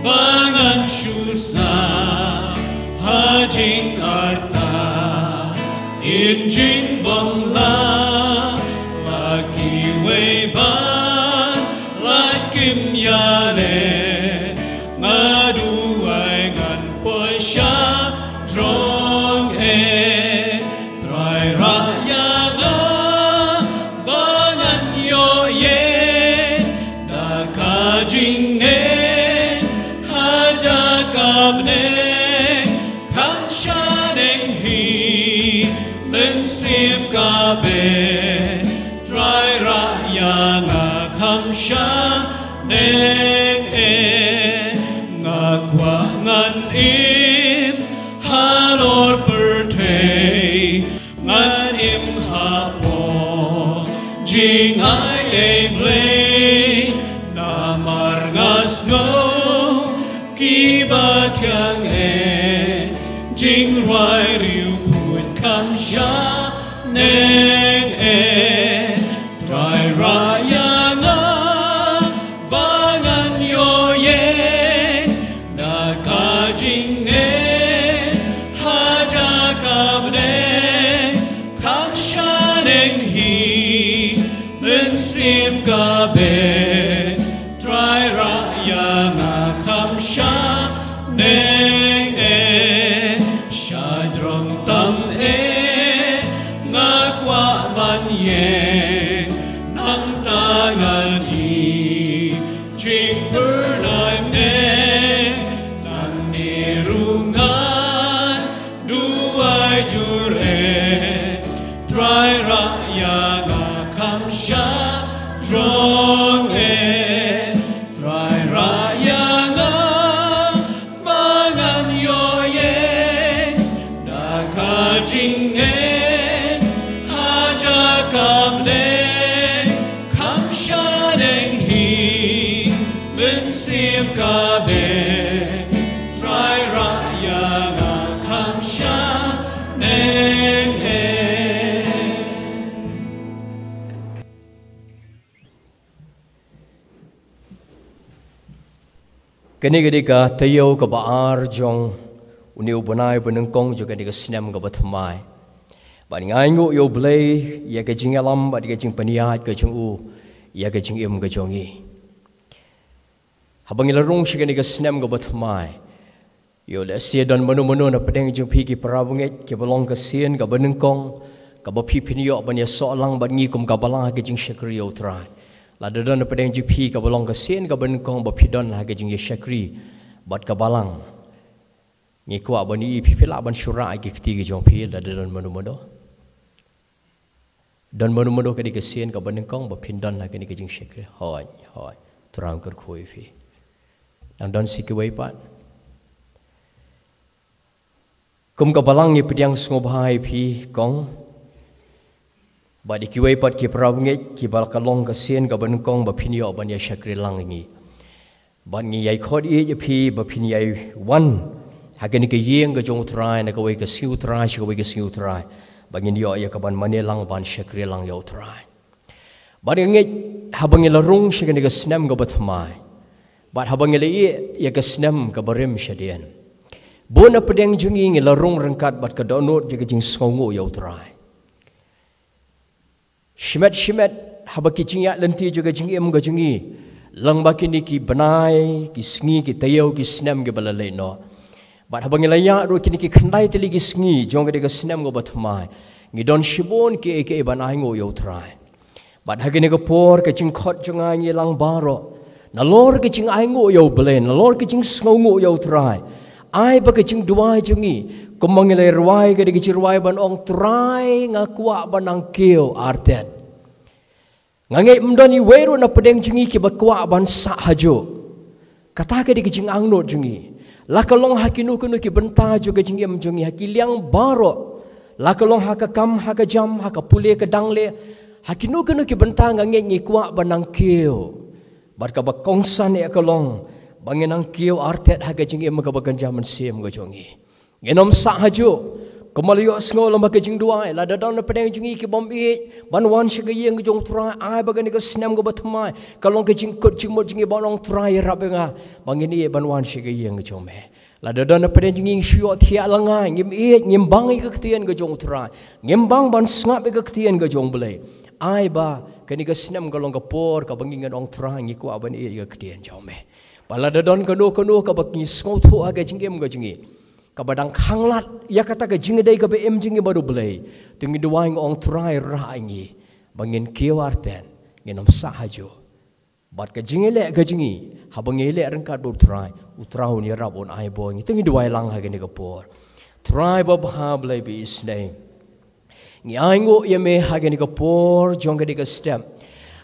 ba ngan shu sah ha jingartatien jingbymlah. La kiwei ban lait kim ïaleh. Nga duwai ngan poi sha jrong eh. Trai rah ïa nga ba ngan ïoh ïeng da ka jingngeit ha jaka bneng. Kham shaneng hi mynsiem ka beh. Trai rah ïa nga kham shaneng eh. Nga kwah ngan im halor pyrthei. Ngan im hapoh jingai ei Blei. Namar nga sngew kiba thiang eh. Jingrwai riewkhuid kham shaneng eh. Trai rah ïa nga ba ngan ïoh ïeng da ka jingngeit ha jaka bneng. Kham shaneng hi mynsiem ka beh. Trai rah ïa nga kham shaneng eh. Sha jrong tam eh nga kwah ban ïeng. Nangta ngan ïoh jingpyrshang eh. Nangne ruh ngan duwai jur eh. Trai rah ïa nga kham sha jrong eh. Trai rah ïa nga ba Kane ka dei ka taïew kaba ar jong une u bnai banyngkong jong kane ka snem kaba thymmai. Bad nga ainguh ïa U Blei ïa ka jingïalam bad ïa ka jingpynïaid ka jong u ïa ka jingim ka jong ngi. Haba ngi la rung sha kane ka snem kaba thymmai, ïoh lehse don mano mano na pdeng jong phi ki para bangeit kiba long ka sien kaba nyngkong kaba phi phin ïoh ban ïasoh lang bad ngi kum ka balang ha ka jingshakri ïa U Trai. Lada don na pdeng jong phi kaba long ka sien kaba nyngkong ba phi don ha ka jingïashakri bad ka balang, ngi kwah ban ïohi phi, phi lah ban shu rah ïa ki kti ki jong phi lada don mano mano. Don mano mano ka dei ka sien kaba nyngkong ba phin don ha kane ka jingshakri? Hooid, hooid. Trai un kyrkhu ïa phi. Nang don sa kiwei pat. Kum ka balang ngi pdiang sngewbha ïa phi kong. Bad ïa kiwei pat ki para bangeit kiba la ka long ka sien kaba nyngkong ba phin ïoh ban ïashakri lang ïa ngi. Bad ngi ïai khot ïa phi ba phin ïai wan ha kane ka ïing ka jong U Trai na kawei ka sngi U Trai sha kawei ka sngi U Trai, ba ngin ïoh ïa ka ban mane lang ban shakri lang ïa U Trai. Bad nga ngeit haba ngi la rung sha kane ka snem kaba thymmai, bad haba ngi la ïeh ïa ka snem kaba rim shadien, bun na pdeng jong ngi ngi la rung ryngkat bad ka dohnud jong ka jingsngewnguh ïa U Trai. Shimet shimet haba ki jingïaid lynti jong ka jingim ka jong ngi, lyngba kine ki bnai, ki sngi, ki taïew, ki snem kiba la leit noh, bad haba ngi la ïaid ruh kine ki khyndai tylli ki sngi jong kane ka snem kaba thymmai, ngi don shibun kiei kiei ban ainguh ïa U Trai. Bad ha kane ka por ka jingkhot jong nga ïa ngi lang baroh, nalor ka jingainguh ïa U Blei, nalor ka jingsngewnguh ïa U Trai, ai ba ka jingduwai jong ngi, kumba ngi la rwai ka dei ka jingrwai ban ong, Trai, nga kwah ban nang kiew artat. Nga ngeit ym don iwei ruh na pdeng jong ngi kiba kwah ban sah hajuh. Kata ka dei ka jingangnud jong ngi. La ka long ha kino kino ki bynta jong ka jingim jong ngi, ha ki liang baroh. La ka long ha ka kam, ha ka jam, ha ka pule ka dangleh, ha kino kino ki bynta nga ngeit ngi kwah ban nang kiew. Bad kaba kongsan eh ka long ba ngin nang kiew artat ha ka jingim kaba kynja mynsiem ka jong ngi. Ngin ym sah hajuh. Kumba la ïohsngew lyngba ka jingduwai, lada don na pdeng jong ngi ki bym ïeit ban wan sha ka ïing ka jong U Trai, ai ba kane ka snem kaba thymmai ka long ka jingkut jingmut jong ngi ban ong, Trai, ïarap ïa nga ba ngin ïeit ban wan sha ka ïing ka jong Me. Lada don na pdeng jong ngi ngi shu ïohthiah lyngngai, ngim ïeit, ngim bang ïa ka ktien ka jong U Trai, ngim bang ban sngap ïa ka ktien ka jong U Blei, ai ba kane ka snem ka long ka por kaba ngi ngin ong, Trai, ngi kwah ban ïeit ïa ka ktien jong Me. Bad lada don kano kano kaba ngi sngewthuh ha ka jingim ka jong ngi kaba dang khanglad ïa kata ka jingïadei kaba im jong ngi bad U Blei, to ngi duwai, ngi ong, Trai, rah ïa ngi ba ngin kiew artat, ngin ym sah hajuh. Bad ka jingïaleh ka jong ngi, haba ngi ïaleh ryngkat bad U Trai, U Trai un ïarap, un ai bor ïa ngi. To ngi duwai lang ha kane ka por. Trai babha, Blei ba isynei, ngi ainguh ïa Me ha kane ka por jong kane ka step,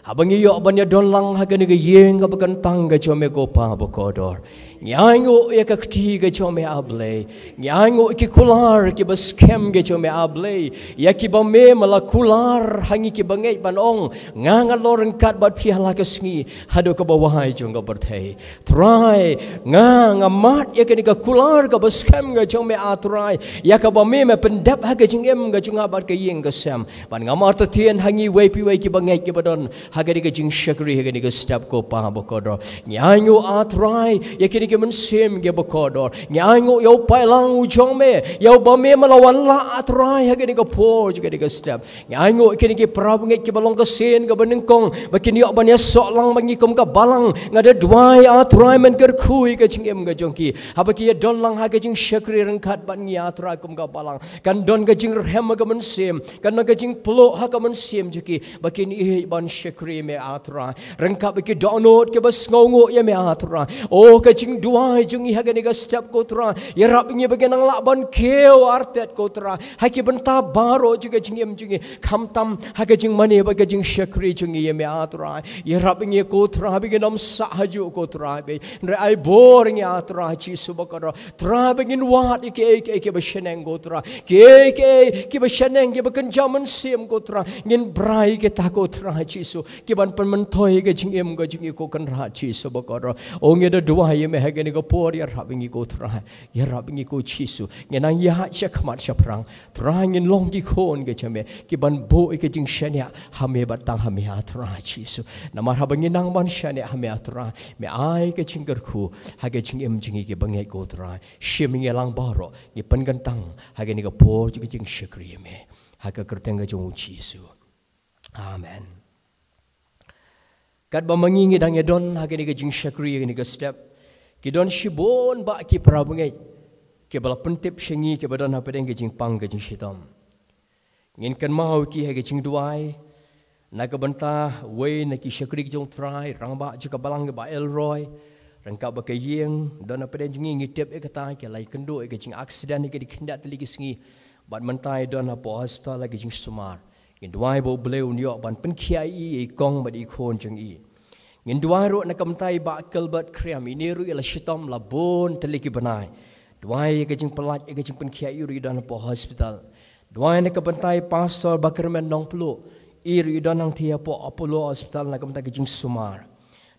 haba ngi ïoh ban ïadon lang ha kane ka ïing kaba kyntang ka jong Me, ko Pa bakordor. Ngi ainguh ïa ka kti ka jong Me, A Blei. Ngi ainguh ïa ki kular kiba skhem ka jong Me, A Blei, ïa kiba Me Me la kular ha ngi kiba ngeit ban ong, Nga ngan long ryngkat bad phi ha la ka sngi haduh kaba wai jong ka pyrthei. Trai, nga, nga mad ïa kane ka kular kaba skhem ka jong Me, A Trai, ïa kaba Me Me pyndep ha ka jingim ka jong nga bad ka ïing ka sem. Bad ngam artatien ha ngi iwei pa iwei kiba ngeit kiba don ha kane ka jingshakri ha kane ka step, ko Pa bakordor. Ngi ainguh, A Trai, ïa kine ki mynsiem kiba kordor. Ngi ainguh ïa u paidlang u jong Me, ïa uba Me Me la wanlah, A Trai, ha kane ka por jong kane ka step. Ngi ainguh ïa kine ki para bangeit kiba long ka sien kaba nyngkong ba kin ïoh ban ïasoh lang bad ngi kum ka balang. Nga da duwai, A Trai, Men kyrkhu ïa ka jingim ka jong ki. Haba ki ïadon lang ha ka jingshakri ryngkat bad ngi, A Trai, kum ka balang, kan don ka jingrhem ha ka mynsiem, kan don ka jingpluh ha ka mynsiem jong ki ba kin ïeit ban shakri Me, A Trai, ryngkat bad ki dohnud kiba sngewnguh ïa Me, A Trai. O, ka jingduwai jong ngi ha kane ka step, ko Trai, ïarap ïa ngi ba ngin nang lah ban kiew artat, ko Trai, ha ki bynta baroh jong ka jingim jong ngi, khamtam ha ka jingmane bad ka jingshakri jong ngi ïa Me, A Trai. Ïarap ïa ngi, ko Trai, ba ngin ym sah hajuh, ko Trai, ba, hynrei ai bor ïa ngi, A Trai Jisu bakordor. Trai, ba ngin wad ïa kiei kiei kiba shaneng, ko Trai, kiei kiei kiba shaneng, kiba kynja mynsiem, ko Trai, ngin brai kita, ko Trai Jisu, ki ban pynmyntoi ka jingim ka jong ngi, ko Kynrad Jisu bakordor. O, ngi da duwai ïa Me ha Kane ka por ïarap ïa ngi ko Trai, ïarap ïa ngi ko Jisu. Ngin nang ïaid shakhmat shaphrang. Trai, ngin long ki khun ka jong me, ki ban buh ïa ka jingshaniah ha me bad tang ha me, ah Trai Jisu. Namar haba ngin nang ban shaniah ha me, ah Trai, me ai ka jingkyrkhu ha ka jingim jong ngi ki bangeit ko Trai. Shim ïa ngi lang baroh, ngi pynkyntang ha kane ka por jong ka jingshakri ïa me, ha ka kyrteng ka jong u Jisu. Amen. Katba ma ngi ngi dang ïadon ha kane ka jingshakri, ha kane ka step, ki don shibun bah ki para bangeit kiba la pyntip sha ngi, kiba don hapdeng ka jingpang ka jingshitom. Ngin kynmaw ïa ki ha ka jingduwai na ka bynta uwei na ki shakri ki jong u Trai, rangbah jong ka balang, Bah Elroy, ryngkat bad ka ïing. Don hapdeng jong ngi, ngi tip ïa kata, ki la ïakynduh ïa ka jingaccident ïa ka dei khyndiat tylli ki sngi. Bad mynta i don hapoh hospital ha ka jingsumar. Ngin duwai ba U Blei un ïoh ban pynkhiah ïa i, i kong bad i khun jong i. Ngin duwai ruh na ka bynta i Bah Gilbert Khriam, ine ruh i la shitom la bun tylli ki bnai. Duwai ïa ka jingpyllait, ïa ka jingpynkhiah, i ruh i don hapoh hospital. Duwai na ka bynta i Pastor Bakyrmen Nongpluh, i ruh i don hangtei hapoh Apollo Hospital na ka bynta ka jingsumar.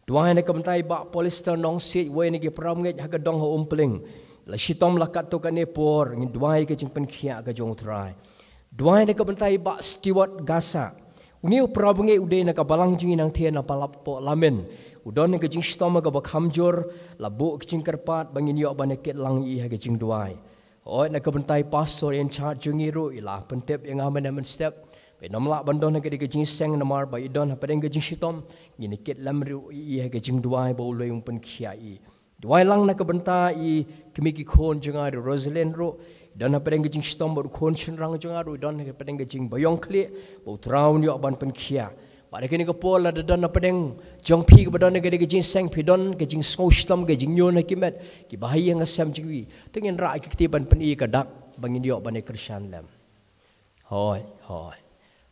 Duwai na ka bynta i Bah Polyster Nongsiej, uwei na ki para bangeit ha ka dong ha Umpling. La shitom la katto katne por, ngin duwai ïa ka jingpynkhiah ka jong u Trai. Duwai na ka bynta i Bah Stewart Gasa. Une u para bangeit u dei na ka balang jong ngi nangtei na Palap Pohlamen. U don ka jingshitom kaba kham jur, la buh ka jingkyrpad ba ngin ïoh ban ïakit lang ïa i ha ka jingduwai. Hooid, na ka bynta i Pastor in charge jong ngi ruh, i la pyntip ïa nga mynne mynstep ba in ym lah ban don ha ka dei ka jingseng namar ba i don hapdeng ka jingshitom. Ngin ïakit lem ruh ïa i ha ka jingduwai ba U Blei un pynkhiah ïa i. Duwai lang na ka bynta i kmie ki khun jong nga ruh, Rosalind ruh, i don hapdeng ka jingshitom, bad u khun shynrang jong nga ruh i don hapdeng ka jingbaïong khlieh, ba U Trai un ïoh ban pynkhiah. Bad ha kane ka por lada don hapdeng jong phi kaba don ha ka dei ka jingseng, phi don ka jingsngew shitom, ka jingñion ha ki met, kiba ha ïing ha sem jong phi, to ngin rah ïa ki kti ban pyni ka dak ba ngin ïoh ban ïa kyrshan lem. Hooid, hooid.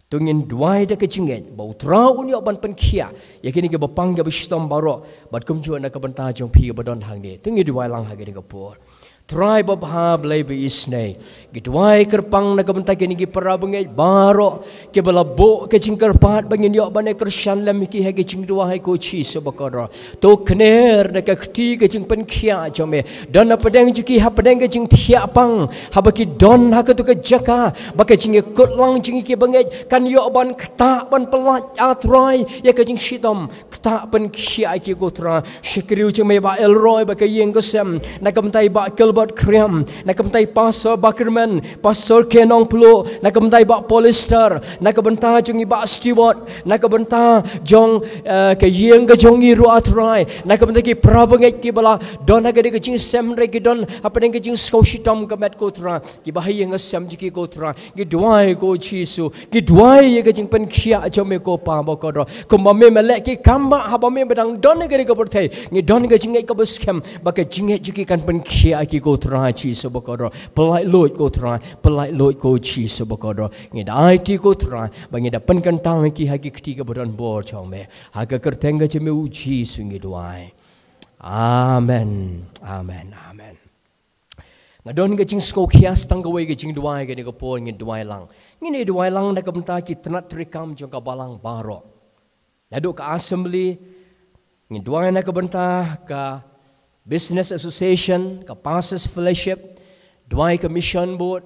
To ngin duwai da ka jingngeit ba U Trai un ïoh ban pynkhiah ïa kine kiba pang kiba shitom baroh, bad kumjuh na ka bynta jong phi kiba don hangne. To ngin duwai lang ha kane ka por. Trai babha, Blei ba isynei, ngi duwai kyrpang na ka bynta kine ki para bangeit baroh kiba la buh ka jingkyrpad ba ngin ïoh ban ïa kyrshan lem ïa ki ha ka jingduwai ko Jisu bakordor. To khner da ka kti ka jingpynkhiah jong me. Don hapdeng jong ki hapdeng ka jingthiah pang, haba ki don ha kato ka jaka ba ka jingïakut lang jong ki bangeit kan ïoh ban ktah ban pyllait, ah Trai, ïa ka jingshitom. Ktah pynkhiah ïa ki ko Trai. Shakri u jong me Bah Elroy bad ka ïing ka sem, na ka bynta i Bah Gilbert Khriam, na ka bynta i Pastor Bakyrmen, Pastor K Nongpluh, na ka bynta i Bah Polyster, na ka bynta jong i Bah Stewart, na ka bynta jong, eh, ka ïing ka jong i ruh, ah Trai, na ka bynta ki para bangeit kiba la don ha ka dei ka jingsem, hynrei ki don hapdeng ka jingsngew shitom ka met ko Trai, kiba ha ïing ha sem jong ki ko Trai. Ngi duwai ko Jisu, ngi duwai ïa ka jingpynkhiah jong me ko Pa bakordor. Kumba me me leh ki kam ba haba me ba dang don ha ka dei ka pyrthei, ngi don ka jingngeit kaba skhem ba ka jingngeit jong ki kan pynkhiah ïa ki ko Trai Jisu bakordor. Pyllait luid ko Trai, pyllait luid ko Jisu bakordor. Ngi da aiti ko Trai ba ngi da pynkyntang ïa ki ha ki kti kaba don bor jong me. Ha ka kyrteng ka jong me u Jisu ngi duwai. Amen. Amen. Amen. Nga don ka jingsngewkhia tang kawei ka jingduwai ha kane ka por, ngin duwai lang. Ngin ïa duwai lang na ka bynta ki tnat treikam jong ka balang baroh. Naduh ka assembly, ngin duwai na ka bynta ka Business Association, ka Pastors Fellowship, duwai ka Mission Board,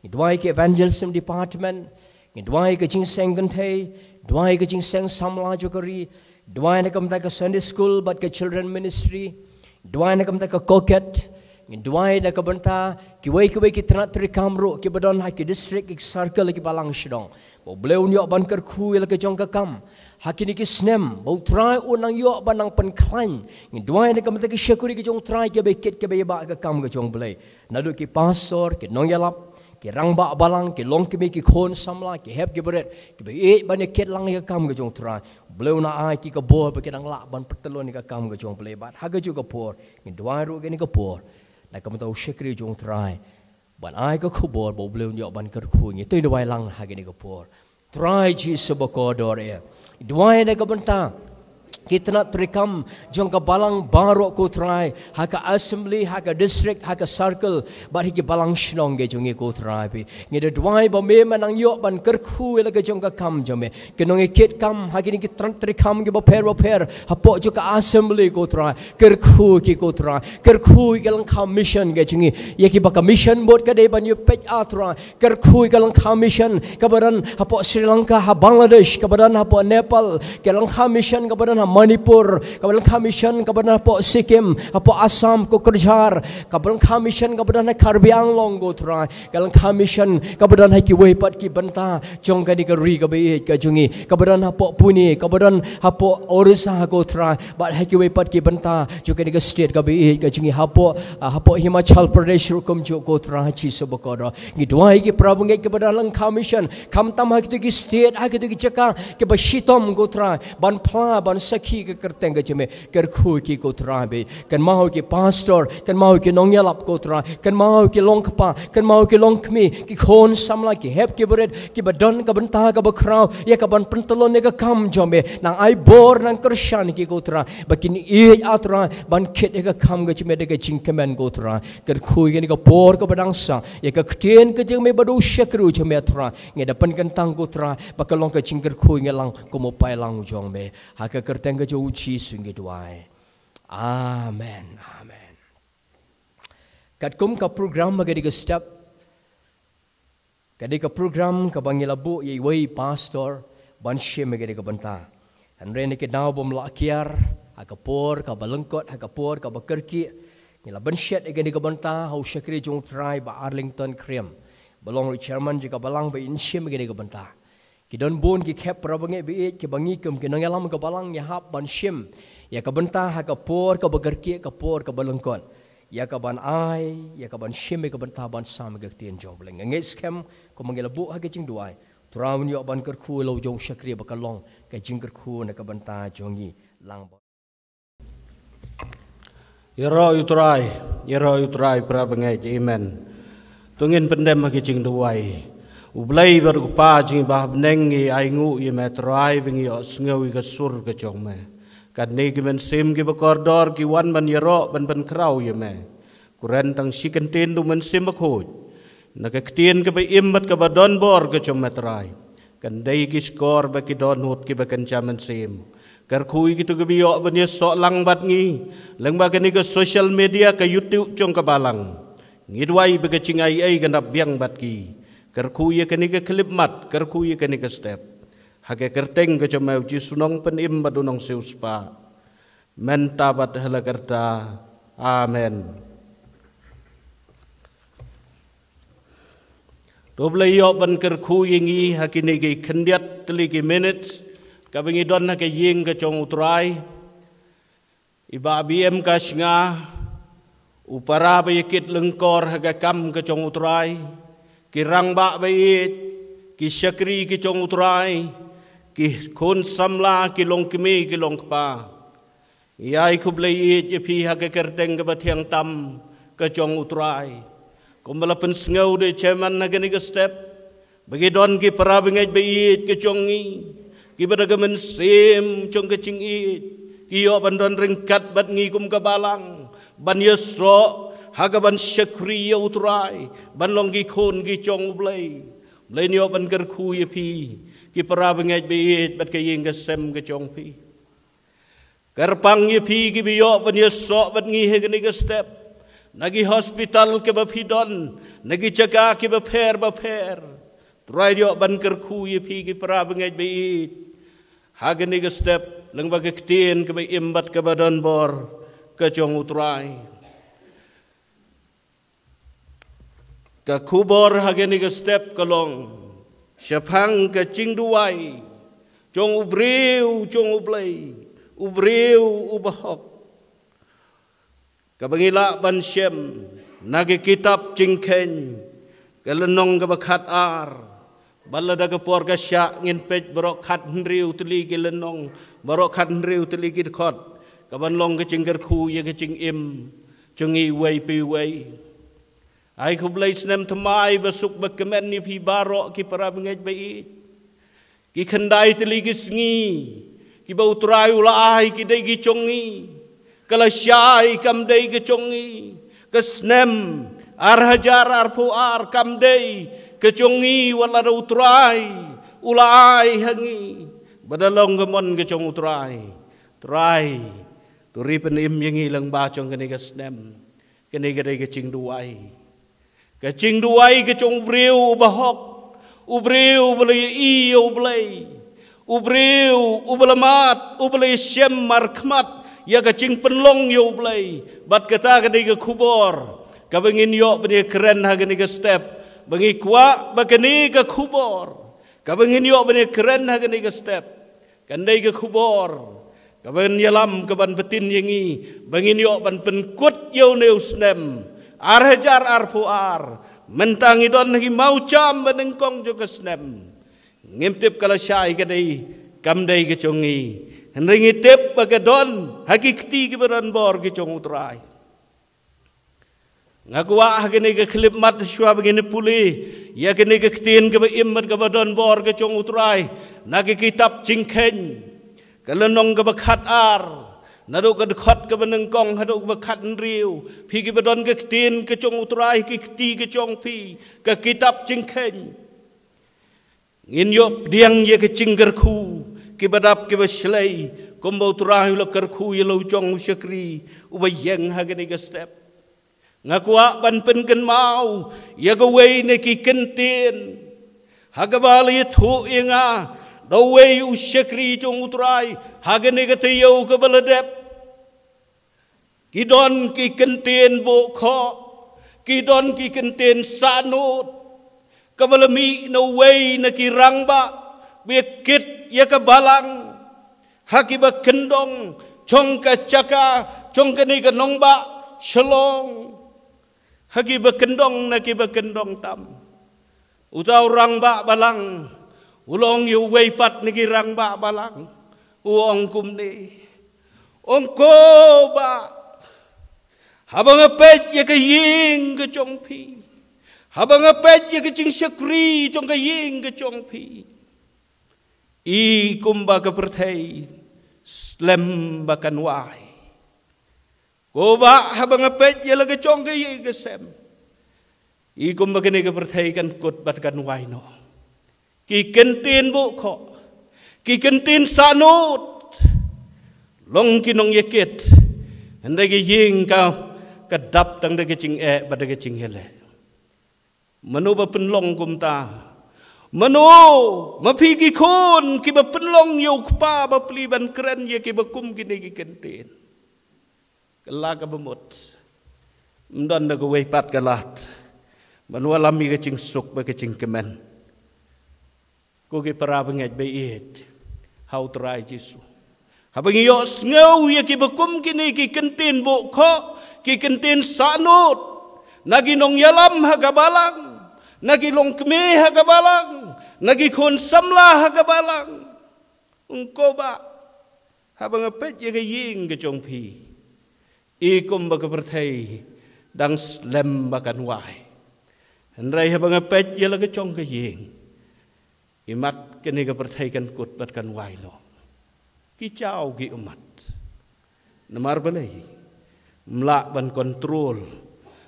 ngin duwai ka Evangelism Department, ngin duwai ka jingseng kynthei, duwai ka jingseng samla jong ka ri, duwai na ka bynta ka Sunday School bad ka Children Ministry, duwai na ka bynta ka COGET, ngin duwai na ka bynta kiwei kiwei ki tnat treikam ruh kiba don ha ki district, ki circle, kiba lang sha dong. Ba U Blei un ïoh ban kyrkhu ïa la ka jong ka kam. Ha kine ki snem, ba U Trai un nang ïoh ban nang pynkhlaiñ. Ngin duwai na ka bynta ki shakri ki jong U Trai kiba kit kiba ïa ba ka kam ka jong U Blei. Naduh ki pastor, ki nongïalap, ki rangbah balang, ki longkmie, ki khun samla, ki hep ki barit, kiba ïeit ban ïa kit lang ïa ka kam ka jong U Trai. U Blei un ai ki ka bor ba ki dang lah ban pyntyllun ïa ka kam ka jong U Blei. Bad ha kajuh ka por, ngin duwai ruh kane ka por na ka bynta u shakri jong U Trai, ban ai ka khubor ba U Blei un ïoh ban kyrkhu ïa ngi. To duwai lang ha kane ka por. Trai Jisu bakordor eh, duwai na ka bynta ki tnat treikam jong ka balang baroh ko Trai, ha ka assembly, ha ka district, ha ka circle, bad ha ki balang shnong ka jong ngi ko Trai. Ngi da duwai ba me man nang ïoh ban kyrkhu ïa la ka jong ka kam jong me. Ki nongïakit kam ha kine ki tnat treikam kiba pher ba pher hapoh jong ka assembly ko Trai, kyrkhu ki ko Trai, kyrkhu ïa ka lyngkha mission ka jong ngi, ïa kiba ka mission board ka dei ban ïa peit, ah Trai, kyrkhu ïa ka lyngkha mission kaba don hapoh Sri Lanka, ha Bangladesh, kaba don hapoh Nepal, ka lyngkha mission kaba don ha Manipur, ka lyngkha mission kaba don hapoh Sikkim, hapoh Assam, Kokrajhar, ka lyngkha mission kaba don ha Karbi Anglong ko Trai, ka lyngkha mission kaba don ha kiwei pat ki bynta jong kane ka ri kaba ïeit ka jong ngi, kaba don hapoh Pune, kaba don hapoh Orissa ko Trai, bad ha kiwei pat ki bynta jong kane ka state kaba ïeit ka jong ngi, hapoh, ah, hapoh Himachal Pradesh ruh kumjuh ko Trai Jisu bakordor. Ngi duwai ki para bangeit kiba don ha lyngkha mission, khamtam ha kito ki state, ha kito ki jaka kiba shitom ko Trai, ban phla, ban sakhi ïa ka kyrteng ka jong me. Kyrkhu ki ko Trai, kynmaw ki pastor, kynmaw ki nongïalap ko Trai, kynmaw ki longkpa, kynmaw ki longkmie, ki khun samla, ki hep ki barit, kiba don ka bynta kaba khraw ïa ka ban pyntlot ïa ka kam jong me. Nang ai bor, nang kyrshan ki ko Trai, ba kin ïeit, ah Trai, ban kit ïa ka kam ka jong me da ka jingkmen ko Trai. Kyrkhu ïa kane ka por kaba dang sah ïa ka ktien ka jong me bad u shakri jong me Trai. Ngi da pynkyntang ko Trai ba ka long ka jingkyrkhu ïa ngi lang kum u paidlang jong me. Ha ka kyrteng ka jong u Jisu ngi duwai. Amen. Amen. Katkum ka program ha kane ka step, ka dei ka program kaba ngi la buh ïa iwei i pastor ban shim ïa kane ka bynta. Hynrei na ka daw bym lah kiar, ha ka por kaba lyngkot, ha ka por kaba kyrkieh, ngi la bynshet ïa kane ka bynta ha u shakri jong u Trai Bah Arlington Khyriem, ba long ruh chairman jong ka balang, ba in shim ïa kane ka bynta. Ki don bun ki khep para bangeit ba ïeit kiba ngi kum ki nongïalam ka balang ngi hap ban shim ïa ka bynta ha ka por kaba kyrkieh, ka por kaba lyngkot, ïa ka ban ai, ïa ka ban shim ïa ka bynta ban sam ïa ka ktien jong U Blei. Nga ngeit skhem kumba ngi la buh ha ka jingduwai, Trai un ïoh ban kyrkhu ïa la u jong u shakri ba ka long ka jingkyrkhu na ka bynta jong ngi lang ba. Ïaroh ïa u Trai, ïaroh ïa u Trai para bangeit. Amen. To ngin pyndem ha ka jingduwai. U Blei bad u Kpa jong ngi ba ha bneng, ngi ainguh ïa me Trai ba ngi ïohsngew ïa ka sur ka jong me. Katne ki mynsiem kiba kordor ki wan ban ïaroh ban pynkhraw ïa me. Kren tang shi kyntien da u Mynsiem Bakhuid na ka ktien kaba im bad kaba don bor ka jong me Trai. Kan dei ki shkor ba ki dohnud kiba kynja mynsiem. Kyrkhu ïa kito kiba ïoh ban ïasoh lang bad ngi lyngba kane ka social media, ka YouTube jong ka balang. Ngi duwai ba ka jingaiei kan ap biang bad ki. Kyrkhu ïa kane ka khyllipmat, kyrkhu ïa kane ka step. Ha ka kyrteng ka jong me u Jisu Nongpynim bad u Nongsiewspah, mynta bad ha la karta. Amen. To U Blei ïoh ban kyrkhu ïa ngi ha kine ki khyndiat tylli ki minutes kaba ngi don ha ka ïing ka jong u Trai. I Bah B M Kashnga, u para ba ïakit lyngkor ha ka kam ka jong u Trai, ki rangbah ba ïeit, ki shakri ki jong u Trai, ki khun samla, ki longkmie, ki longkpa. Ngi ai khublei ïeit ïa phi ha ka kyrteng kaba thiang tam ka jong u Trai. Kumba la pynsngew da i chairman ha kane ka step, ba ki don ki para bangeit ba ïeit ka jong ngi, kiba da ka mynsiem jong ka jingïeit ki ïoh ban don ryngkat bad ngi kum ka balang ban ïasoh ha ka ban shakri ïa u Trai, ban long ki khun ki jong u Blei. Blei un ïoh ban kyrkhu ïa phi, ki para bangeit ba ïeit bad ka ïing ka sem ka jong phi. Kyrpang ïa phi kiba ïoh ban ïasoh bad ngi ha kane ka step, na ki hospital kiba phi don, na ki jaka kiba pher ba pher. Trai un ïoh ban kyrkhu ïa phi, ki para bangeit ba ïeit, ha kane ka step lyngba ka ktien kaba im bad kaba don bor ka jong u Trai. Ka khubor ha kane ka step ka long shaphang ka jingduwai jong u briew jong u Blei, u briew uba hok, kaba ngi lah ban shem na ka kitab Jingkheiñ, ka lynnong kaba khatar. Bad lada ka por ka shah ngin peit baroh khathynriew tylli ki lynnong, baroh khathynriew tylli ki dkhot, kaban long ka jingkyrkhu ïa ka jingim jong ngi uwei pa uwei. Ai khublei snem thymmai ba suk ba kmen ïa phi baroh ki para bangeit ba ïeit. Ki khyndai tylli ki sngi Kiba U Trai u la ai ki dei ki jong ngi. Ka lashai kam dei ka jong ngi. Ka snem ar hajar arphew ar kam dei ka jong ngi, wat la da U Trai u la ai ha ngi. Ba da long ka mon ka jong U Trai. Trai, to ri pynim ïa ngi lyngba jong kane ka snem. Kane ka dei ka jingduwai. Ka jingduwai ka jong u briew uba hok, u briew uba la ïohi ïa U Blei, u briew uba la mad, uba la ïashem markhmat ïa ka jingpynlong ïa U Blei. Bad kata ka dei ka khubor kaba ngin ïoh ban ïakren ha kane ka step. Ba ngi kwah ba kane ka khubor kaba ngin ïoh ban ïakren ha kane ka step, kan dei ka khubor kaban ïalam, kaban btin ïa ngi ba ngin ïoh ban pynkut ïa une u snem ar hajar arphew ar. Mynta ngi don ha ki mawjam ba nyngkong jong ka snem. Ngim tip ka lashai ka dei kam dei ka jong ngi, hynrei ngi tip ba ka don ha ki kti kiba don bor ki jong U Trai. Nga kwah ha kane ka khyllipmat shuwa ba ngin pule ïa kane ka ktien kaba im bad kaba don bor ka jong U Trai na ka kitab Jingkheiñ, ka lynnong kaba khatar, naduh ka dkhot kaba nyngkong haduh kaba khathynriew. Phi kiba don ka ktien ka jong U Trai, ki kti ka jong phi, ka kitab Jingkheiñ. Ngin ïoh pdiang ïa ka jingkyrkhu kiba dap kiba shlei, kumba U Trai u la kyrkhu ïa la u jong u shakri uba ïeng ha kane ka step. Nga kwah ban pynkynmaw ïa kawei na ki kyntien ha kaba la ïathuh ïa nga da uwei u shakri jong U Trai ha kane ka taïew kaba la dep. Ki don ki kyntien buh khoh, ki don ki kyntien sahnud, kaba la mih na uwei na ki rangbah ba ïa kit ïa ka balang ha kiba kyndong jong ka jaka, jong kane ka nongbah Shillong, ha kiba kyndong na kiba kyndong tam. Uta u rangbah balang u la ong ïa uwei pat na ki rangbah balang, u ong kumne, ong ko bah, haba nga peit ïa ka ïing ka jong phi, haba nga peit ïa ka jingshakri jong ka ïing ka jong phi, i kumba ka pyrthei slem ba kan wai. Ko bah, haba nga peit ïa la ka jong ka ïing ka sem, i kumba kane ka pyrthei kan kut bad kan wai noh. Ki kyntien buh khoh, ki kyntien sahnud, long ki nongïakit, hynrei ka ïing ka, ka dap tang da ka jingeh bad da ka jingïaleh. Mano ba pynlong kumta? Mano ma phi ki khun kiba pynlong ïa u kpa bapli ban kren ïa kiba kum kine ki kyntien? Kylla kaba mut, ym don da kawei pat ka lad ban wallam ïa ka jingsuk bad ka jingkmen. Ko ki para bangeit ba ïeit ha U Trai Jisu, haba ngi ïohsngew ïa kiba kum kine ki kyntien buh khoh, ki kyntien sahnud na ki nongïalam ha ka balang, na ki longkmie ha ka balang, na ki khun samla ha ka balang, ong ko bah, haba nga peit ïa ka ïing ka jong phi, i kumba ka pyrthei dang slem ba kan wai. Hynrei haba nga peit ïa la ka jong ka ïing, i mat kane ka pyrthei kan kut bad kan wai noh. Ki jaw ki ummat. Namar balei? Ym lah ban kontrol,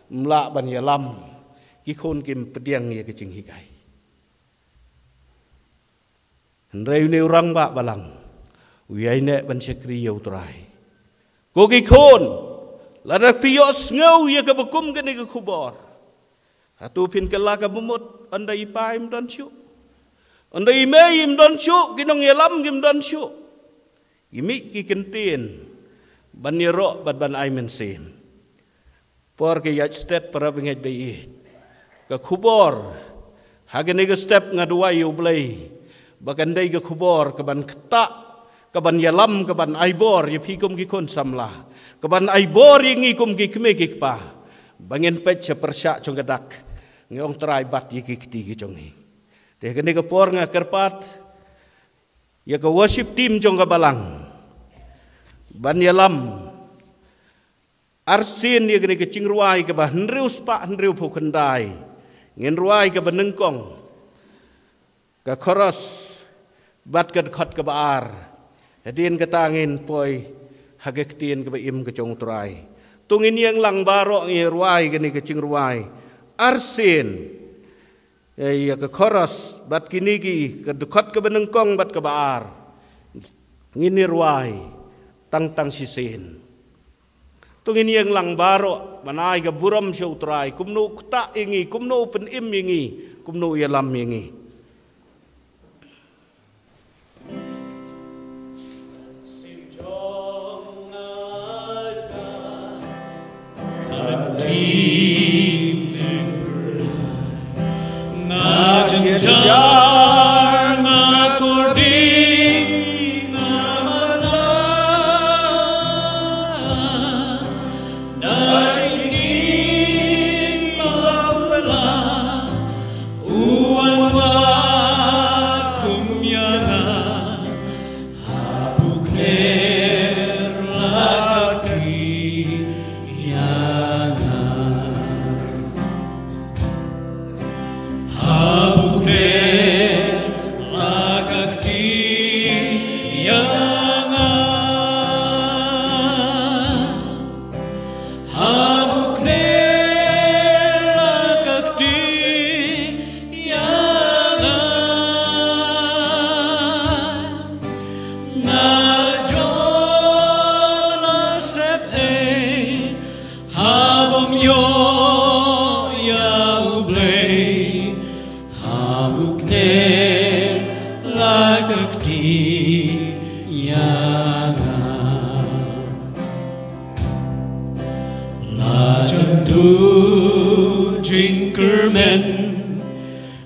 ym lah ban ïalam. Ki khun kim pdiang ïa ka jinghikai. Hynrei une u rangbah balang u ïaineh ban shakri ïa U Trai. Ko ki khun, lada phi ïohsngew ïa kaba kum kane ka khubor, hato phin kylla kaba mut? Ynda i pa im don shuh, ynda i mei im don shuh, ki nongïalam kim don shuh. Ki mih ki kyntien ban ïaroh bad ban ai mynsiem. Por ka ïaid stet, para bangeit ba ïeit. Ka khubor ha kane ka step nga duwai ïa U Blei ba kan dei ka khubor kaban ktah, kaban ïalam, kaban ai bor ïa phi kum ki khun samla, kaban ai bor ïa ngi kum ki kmie ki kpa, ba ngin peit sha pyrshah jong ka dak, ngi ong Trai, bat ïa ki kti ki jong ngi. Te kane ka por nga kyrpad ïa ka worship team jong ka balang ban ïalam arsien ïa kane ka jingrwai kaba hynriew spah hynriewphew khyndai. Ngin rwai kaba nyngkong, ka chorus bad ka dkhot kaba ar. Hadien kata ngin poi ha ka ktien kaba im ka jong U Trai. To ngin ïeng lang baroh, ngin rwai kane ka jingrwai arsien. Ïa, ïa ka chorus bad kine ki, ka dkhot kaba nyngkong bad kaba ar. Ngin ïa rwai tang tang shisien. To ngin ïeng lang baroh ban ai ka burom sha U Trai, kumno u ktah ïa ngi, kumno u pynim ïa ngi, kumno u ïalam ïa ngi.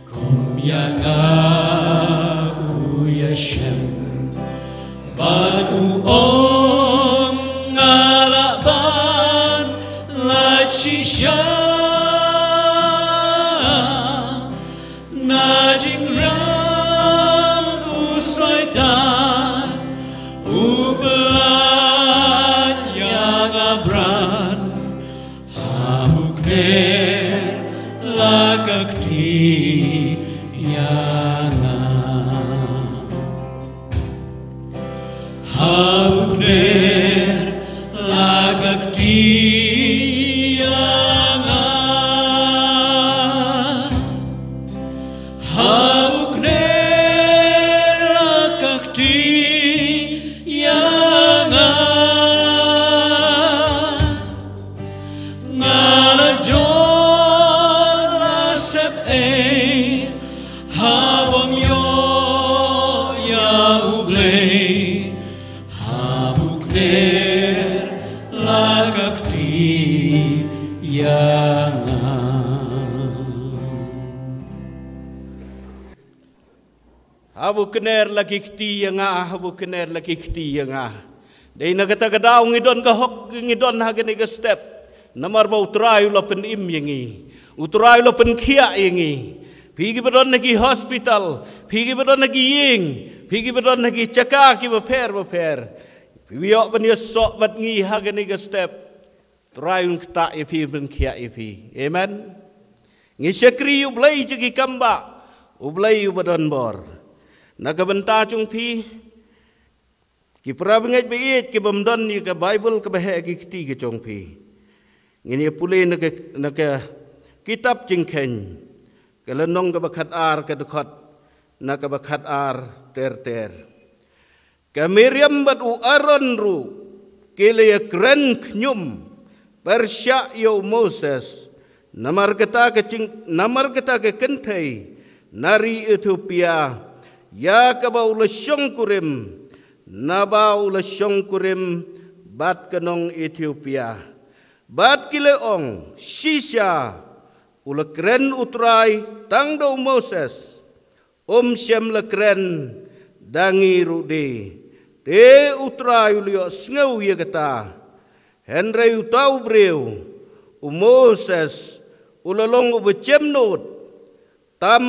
Kum ïa nga u ïashem bad u ong nga lah ban lait shisha. Na jingrang u Soitan u pynlait ïa nga bran. Haba u kner la ka kti ïa nga. Haba u kner la ka kti ïa nga. Haba u kner la ka kti ïa nga. Nga la jot la sep ei, haba ym ïoh ïa U Blei, haba u kner la ka kti ïa nga. Haba u kner la ki kti ïa nga, haba u kner la ki kti ïa nga. Dei na kata ka daw ngi don ka hok, ngi don ha kane ka step. Namar ba U Trai u la pynim ïa ngi. U Trai u la pynkhiah ïa ngi. Phi kiba don ha ki hospital, phi kiba don ha ki ïing, phi kiba don ha ki jaka kiba pher bapher. Phi ïoh ban ïasoh bad ngi ha kane ka step. Trai un ktah ïa phi, pynkhiah ïa phi. Amen. Ngi shakri ïa U Blei jong ki kam ba, U Blei uba don bor. Na ka bynta jong phi, ki para bangeit ba ïeit, ki bym don ïa ka Baibl kaba heh ki kti ka jong phi, ngin ïa pule na ka, na ka kitab Jingkheiñ, ka lynnong kaba khatar, ka dkhot na kaba khatar ter ter. Ka Miriam bad u Aaron ruh ki la ïakren khñium pyrshah ïa u Moses. Namar kata ka jing, namar kata ka kynthei na ri Ethiopia ïa kaba u la shongkurim, naba u la shongkurim bad ka nong Ethiopia. Bad ki la ong, shisha u la kren U Trai tang da u Moses. Um shym la kren da ngi ruh de. Te U Trai u la ïohsngew ïa kata. Hynrei uta u briew, u Moses, u la long uba jem nud tam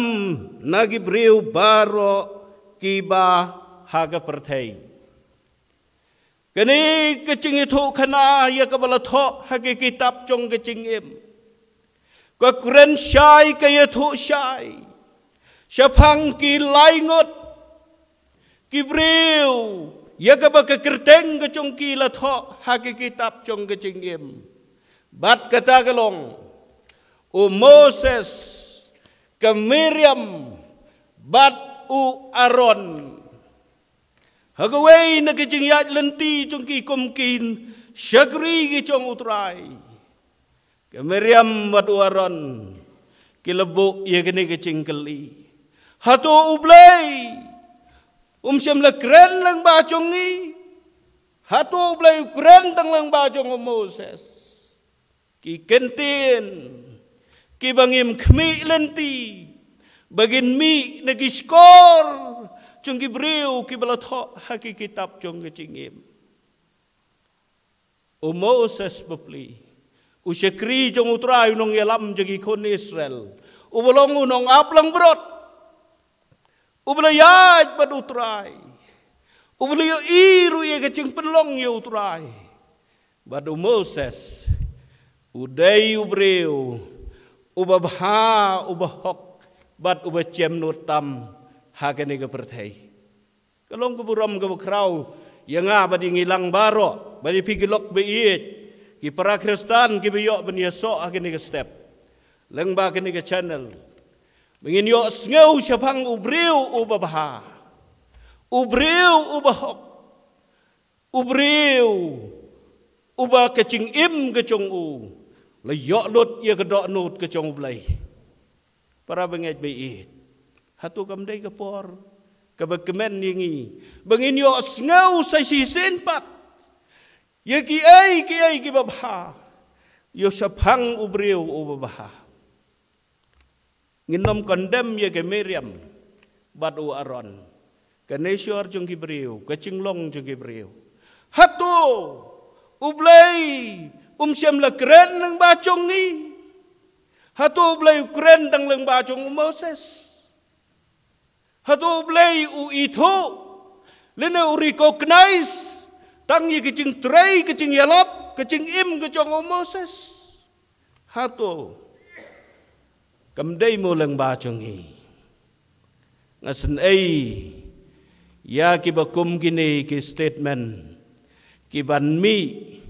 na ki briew baroh kiba ha ka pyrthei. Kane ka jingïathuhkhana ïa kaba la thoh ha ka kitab jong ka Jingim, ka kren shai, ka ïathuh shai shaphang ki lai ngut ki briew ïa kaba ka kyrteng ka jong ki la thoh ha ki kitab jong ka jingim. Bad kata ka long, u Moses, ka Miriam, bad u Aaron. Ha kawei na ka jingïaid lynti jong ki kum ki shakri ki jong u Trai, ka Miriam bad u Aaron ki la buh ïa kane ka jingkylli. Hato U Blei um shym la kren lyngba jong ngi? Hato U Blei u kren tang lyngba jong u Moses? Ki kyntien kiba ngim khmih lynti, ba ngin mih na ki shkor jong ki briew kiba la thoh ha ki kitab jong ka jingim. U Moses bapli, u shakri jong u Trai, u nongïalam jong ki khun Israel, uba long u nongap langbrot, uba la ïaid bad u Trai, uba la ïohi ruh ïa ka jingpynlong ïa u Trai. Bad u Moses u dei u briew uba bha, uba hok, bad uba jem nud tam ha kane ka pyrthei. Ka long ka burom kaba khraw ïa nga bad ïa ngi lang baroh, bad ïa phi ki lok ba ïeit, ki para Khristan kiba ïoh ban ïasoh ha kane ka step lyngba kane ka channel, ba ngin ïohsngew shaphang u briew uba bha, u briew uba hok, u briew uba ka jingim ka jong u la ïoh lut ïa ka dohnud ka jong U Blei. Para bangeit ba ïeit, hato kam dei ka por kaba kmen ïa ngi ba ngin ïohsngew sa shisien pat ïa kiei kiei kiba bha ïa shaphang u briew uba bha? Ngin nym condemn ïa ka Miriam bad u Aaron, ka nature jong ki briew, ka jinglong jong ki briew. Hato U Blei um shym la kren lyngba jong ngi? Hato U Blei u kren tang lyngba jong u Moses? Hato U Blei u ithuh lane u recognize tang ïa ka jingtrei, ka jingïalap, ka jingim ka jong u Moses? Hato kam dei mo lyngba jong ngi? Nga sngew ïa kiba kum kine ki statement kiban mih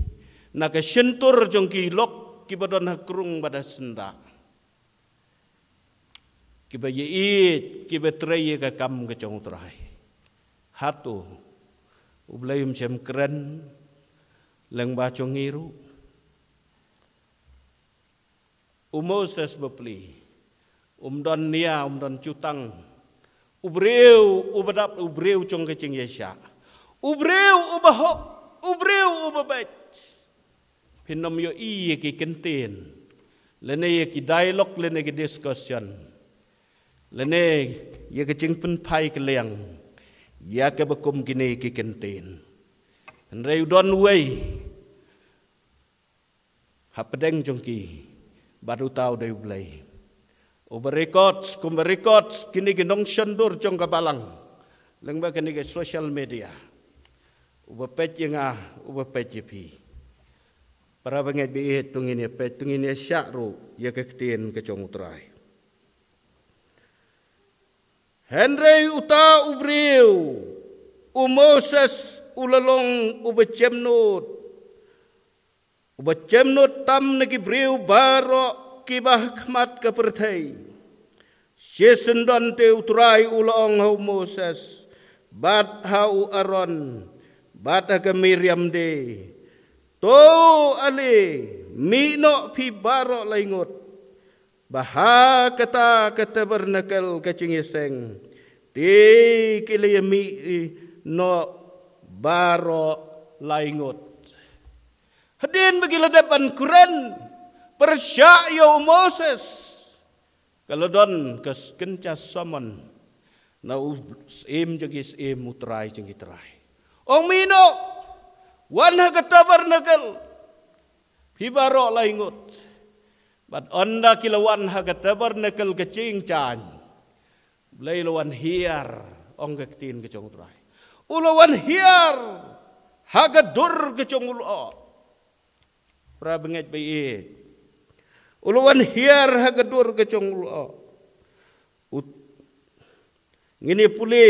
na ka shyntur jong ki lok kiba don ha krung bad ha syndah, kiba ïeit, kiba trei ïa ka kam ka jong u Trai. Hato U Blei um shym kren lyngba jong ngi ruh? U Moses bapli, um don nia, um don jutang. U briew uba dap, u briew jong ka jingïaishah, u briew uba hok, u briew uba beit. Phin nym ïohi ïa ki kyntien, lane ïa ki dialogue, lane ki discussion, lane ïa ka jingpynphai kylliang ïa kaba kum kine ki kyntien. Hynrei u don uwei hapdeng jong ki, bad uta u dei U Blei. Uba records, kumba records kine ki nongshondur jong ka balang lyngba kine ki social media, uba peit ïa nga, uba peit ïa phi. Para bangeit ba ïeit, to ngin ïa peit, to ngin ïa shah ruh ïa ka ktien ka jong u Trai. Hynrei uta u briew, u Moses, u la long uba jem nud, uba jem nud tam na ki briew baroh kiba ha khmat ka pyrthei. Shisien don te u Trai u la ong ha u Moses bad ha u Aaron bad ha ka Miriam de, to ale, mih noh phi baroh lai ngut, ba ha kata ka tabernacle ka jingïaseng te ki la ïa mih noh baroh lai ngut. Hadien ba ki la dep ban kren pyrshah ïa u Moses, ka la don ka kynja summon na u Syiem jong ki syiem, u Trai jong ki trai. Ong, mih noh, wan ha ka tabernacle phi baroh lai ngut. Bad ynda ki la wan ha ka tabernacle ka jingïaseng, U Blei u la wan hiar, ong ka ktien ka jong u Trai. U la wan hiar ha ka dur ka jong u lyoh. Para bangeit ba ïeit, u la wan hiar ha ka dur ka jong u lyoh. U Ngin ïa pule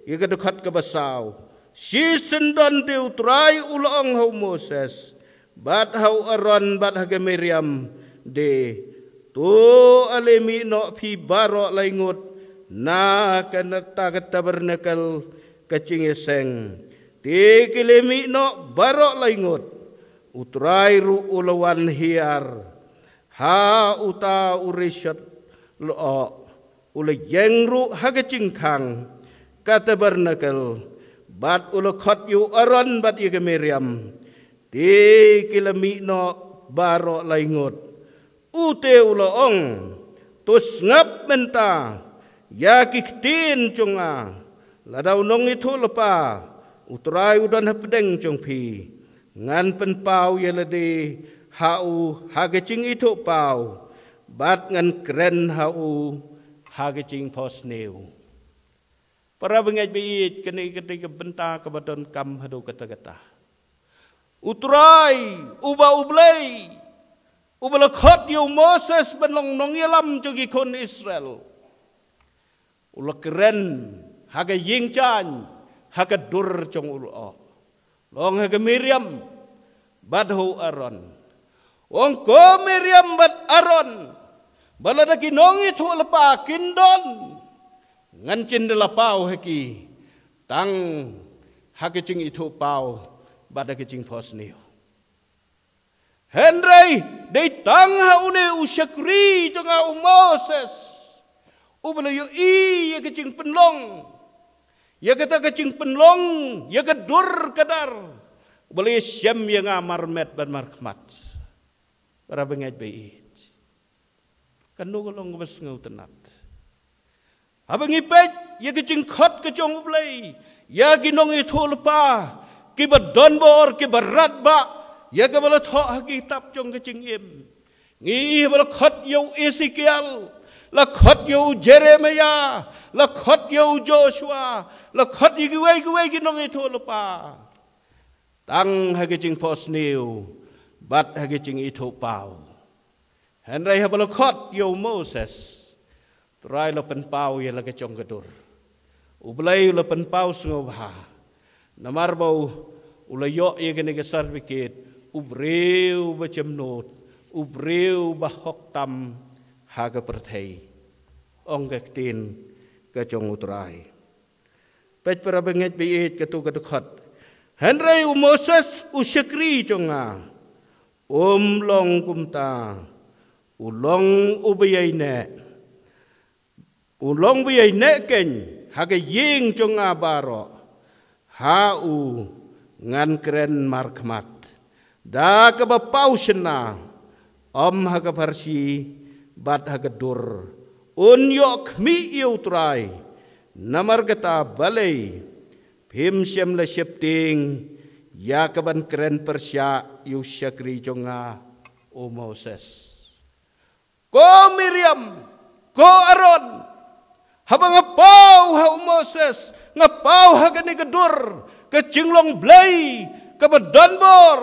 ïa ka dkhot kaba saw. Shisyndon te U Trai u la ong ha u Moses bad ha u Aaron bad ha ka Miriam, de, to ale mih noh phi baroh lai ngut na kata ka tabernacle, ka jingïaseng. Te ki le mih noh baroh lai ngut. U Trai ruh u la wan hiar ha uta u rishot lyoh, u la ïeng ruh ha ka jingkhang, ka tabernacle, bad u la khot ïa u Aaron bad ïa ka Miriam. Te ki la mih noh baroh lai ngut. U te u la ong, to sngap mynta ïa ki ktien jong nga. Lada u nongïathuhlypa U Trai u don hapdeng jong phi, ngan pynpaw ïa lade ha u ha ka jingithuhpaw, bad ngan kren ha u ha ka jingphohsniew. Para bangeit ba ïeit, kane ka dei ka bynta kaba donkam haduh katta katta. U Trai, uba U Blei, uba la khot ïa u Moses ban long nongïalam jong ki khun Israel, u la kren ha ka ïing jaiñ, ha ka dur jong u lyoh. La ong ha ka Miriam bad ha u Aaron. U ong, ko Miriam bad Aaron, ba lada ki nongïathuhlypa kin don, ngan shim da la paw ha ki, tang ha ka jingithuhpaw bad ha ka jingphohsniew. Hynrei dei tang ha une u shakri jong nga u Moses, uba la ïohi ïa ka jingpynlong, ïa kata ka jingpynlong, ïa ka dur ka dar, uba la ïashem ïa nga marmet bad markhmat. Para bangeit ba ïeit, kano ka long kaba sngewtynnat. Haba ngi peit ïa ka jingkhot ka jong U Blei ïa ki nongïathuhlypa kiba donbor, kiba radbah, ïa kaba la thoh ha ka kitab jong ka jingim. Ngi i haba la khot ïa u Esekiel, la khot ïa u Jeremiah, la khot ïa u Joshua, la khot ïa kiwei kiwei ki nongïathuhlypa, tang ha ka jingphohsniew bad ha ka jingithuhpaw. Hynrei haba la khot ïa u Moses, Trai la pynpaw ïa la ka jong ka dur. U Blei u la pynpaw sngewbha. Namar ba u, u la ïoh ïa kane ka certificate, u briew ba jemnud, u briew ba hok tam ha ka pyrthei. Ong ka ktien ka jong U Trai. Peit para bangeit ba ïeit, kato ka dkhot. Hynrei u Moses u shakri jong nga, um long kumta, u long uba ïaineh. U long uba ïaineh keiñ ha ka ïing jong nga baroh. Ha u ngan kren markhmat da kaba paw shynna, ym ha ka pharshi bad ha ka dur. Un ïoh khmih ïa U Trai. Namar kata balei phim shym la sheptieng ïa kaban kren pyrshah ïa u shakri jong nga u Moses? Ko Miriam, ko Aaron, haba nga paw ha u Moses, nga paw ha kane ka dur ka jinglong Blei kaba donbor,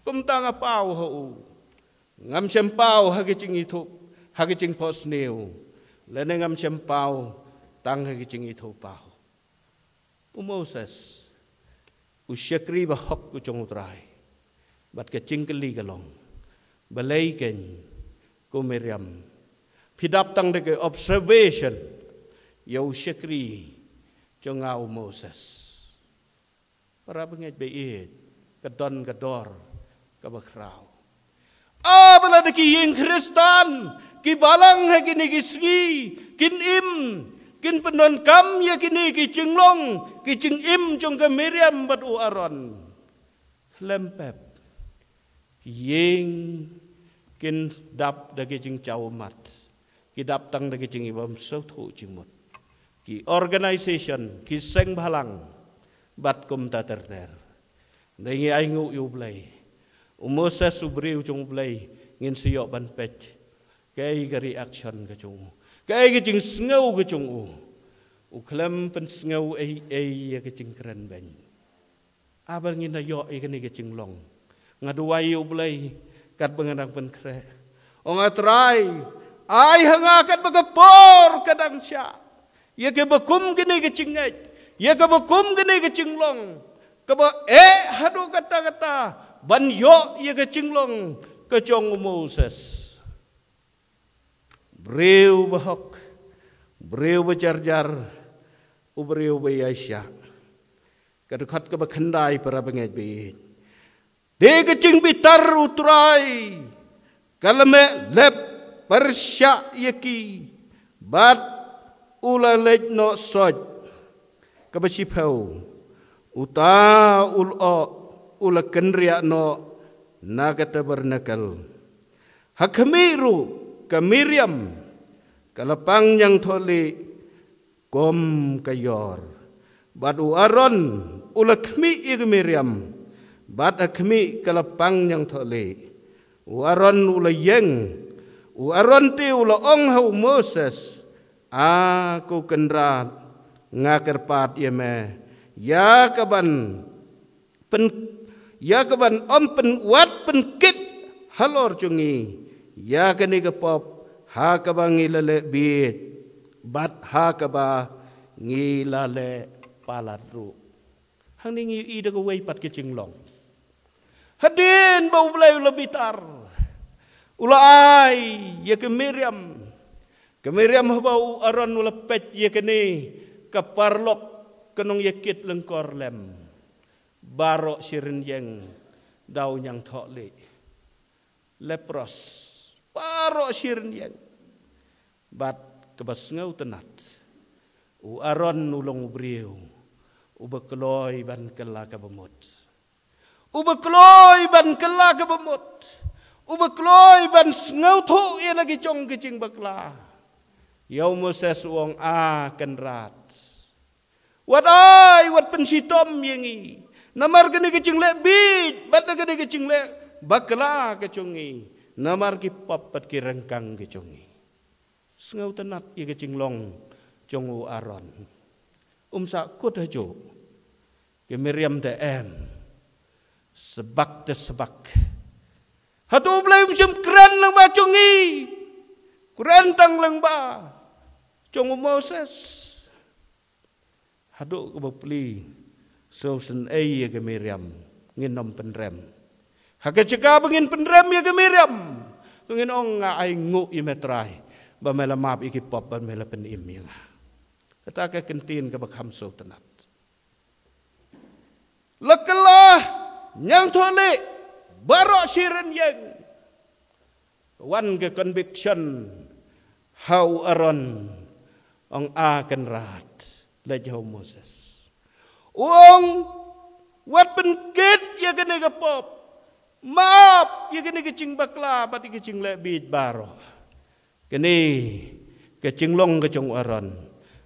kumta nga paw ha u. Ngam shym paw ha ka jingithuh, ha ka jingphohsniew, lane ngam shym paw tang ha ka jingithuhpaw. U Moses, u shakri ba hok u jong U Trai. Bad ka jingkylli ka long, balei keiñ ko Miriam, phi dap tang da ka observation ïa u shakri jong nga u Moses? Para bangeit ba ïeit, ka don ka dor kaba khraw. Ah, ba lada ki ïing Khristan, ki balang ha kine ki sngi, kin im, kin pyndonkam ïa kine ki jinglong, ki jingim jong ka Miriam bad u Aaron, khlem pep ki ïing kin dap da ki jingjaw ummat, ki dap tang da ki jingim bym sngewthuh jingmut. Ki organisation, ki seng bhalang, bad kumta ter ter. Ngi ainguh ïa u Blei. U Moses u briew jong u Blei, ngin sa ïoh ban peit kaei ka reaction ka jong u, kaei ka jingsngew ka jong u. U khlem pynsngew ei ei ïa ka jingkren beiñ. Haba ngin da ïoh ïa kane ka jinglong, nga duwai ïa u Blei katba nga dang pynkhreh. Ong, A Trai, ai ha nga katba ka por ka dang shah, ïa kiba kum kine ki jingngeit, ïa kaba kum kane ka jinglong, kaba eh haduh katta katta ban ïoh ïa ka jinglong ka jong u Moses. Briew bahok, briew bajarjar, u briew baïaishah. Ka dkhot kaba khyndai, para bangeit baieit. Dei ka jingbitar u Trai ka la meh lep pyrshah ïa ki, bad u la leit noh soit. Kaba shiphew, uta u lyoh u la kynriah noh na ka tabernacle. Ha khmih ruh ka Miriam ka la pang ñiangthohlieh kum ka ïor. Bad u Aaron u la khmih ïa ka Miriam, bad ha khmih ka la pang ñiangthohlieh. U Aaron u la ïeng, u Aaron te u la ong ha u Moses, A ko Kynrad, nga kyrpad ïa me ïa ka ban pyn, ïa ka ban ym pyn, wat pynkit halor jong ngi ïa kane ka pop ha kaba ngi la leh bieit, bad ha kaba ngi la leh palat ruh. Hangne ngi ïohi da kawei pat ka jinglong. Hadien ba U Blei u la bitar, u la ai ïa ka Miriam. Ka Miriam, haba u Aaron u la peit ïa kane ka paralok ka nongïakit lyngkor lem, baroh shi rynïeng da u ñiangthohlieh. Leprous. Baroh shi rynïeng. Bad kaba sngewtynnat, u Aaron u long u briew uba kloi ban kylla kaba mut. Uba kloi ban kylla kaba mut. Uba kloi ban sngewthuh ïa la ki jong ki jingbakla. Ïa u Moses u ong, A Kynrad, wat ai, wat pynshitom ïa ngi namar kane ka jingleh bieit bad kane ka jingleh bakla ka jong ngi, namar ki pop bad ki ryngkang ka jong ngi. Sngewtynnat ïa ka jinglong jong u Aaron. Um sah kut hajuh. Ka Miriam te em, sbak te sbak. Hato U Blei um shym kren lyngba jong ngi? Kren tang lyngba jong u Moses. Haduh kaba plie, sngewsynei ïa ka Miriam, ngin ym pynrem. Ha ka jaka ba ngin pynrem ïa ka Miriam, to ngin ong, Nga ainguh ïa me Trai ba me la map ïa ki pop bad me la pynim ïa nga. Kata ka kyntien kaba kham sngewtynnat. La kylla ñiangthohlieh baroh shi rynïeng. Wan ka conviction ha u Aaron, ong, A Kynrad, leit ha u Moses, u ong, wat pynkit ïa kane ka pop, map ïa kane ka jingbakla bad ïa ka jingleh bieit baroh. Kane ka jinglong ka jong u Aaron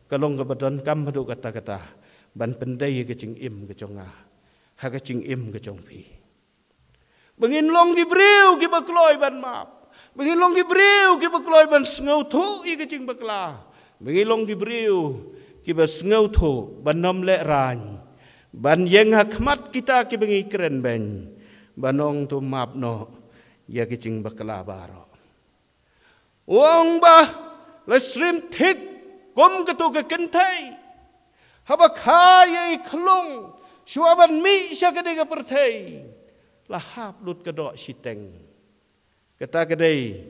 ka long kaba donkam haduh katta katta ban pyndei ïa ka jingim ka jong nga ha ka jingim ka jong phi. Ba ngin long ki briew kiba kloi ban map. Ba ngin long ki briew kiba kloi ban sngewthuh ïa ka jingbakla. Ba ngin long ki briew kiba sngewthuh ban ym lehraiñ, ban ïeng ha khmat kita kiba ngi kren beiñ, ban ong, To map noh ïa ka jingbakla baroh. U ong ba la shim thik kum kato ka kynthei haba kha ïa i khlung shuwa ban mih sha kane ka pyrthei, la hap lut ka doh shiteng. Kata ka dei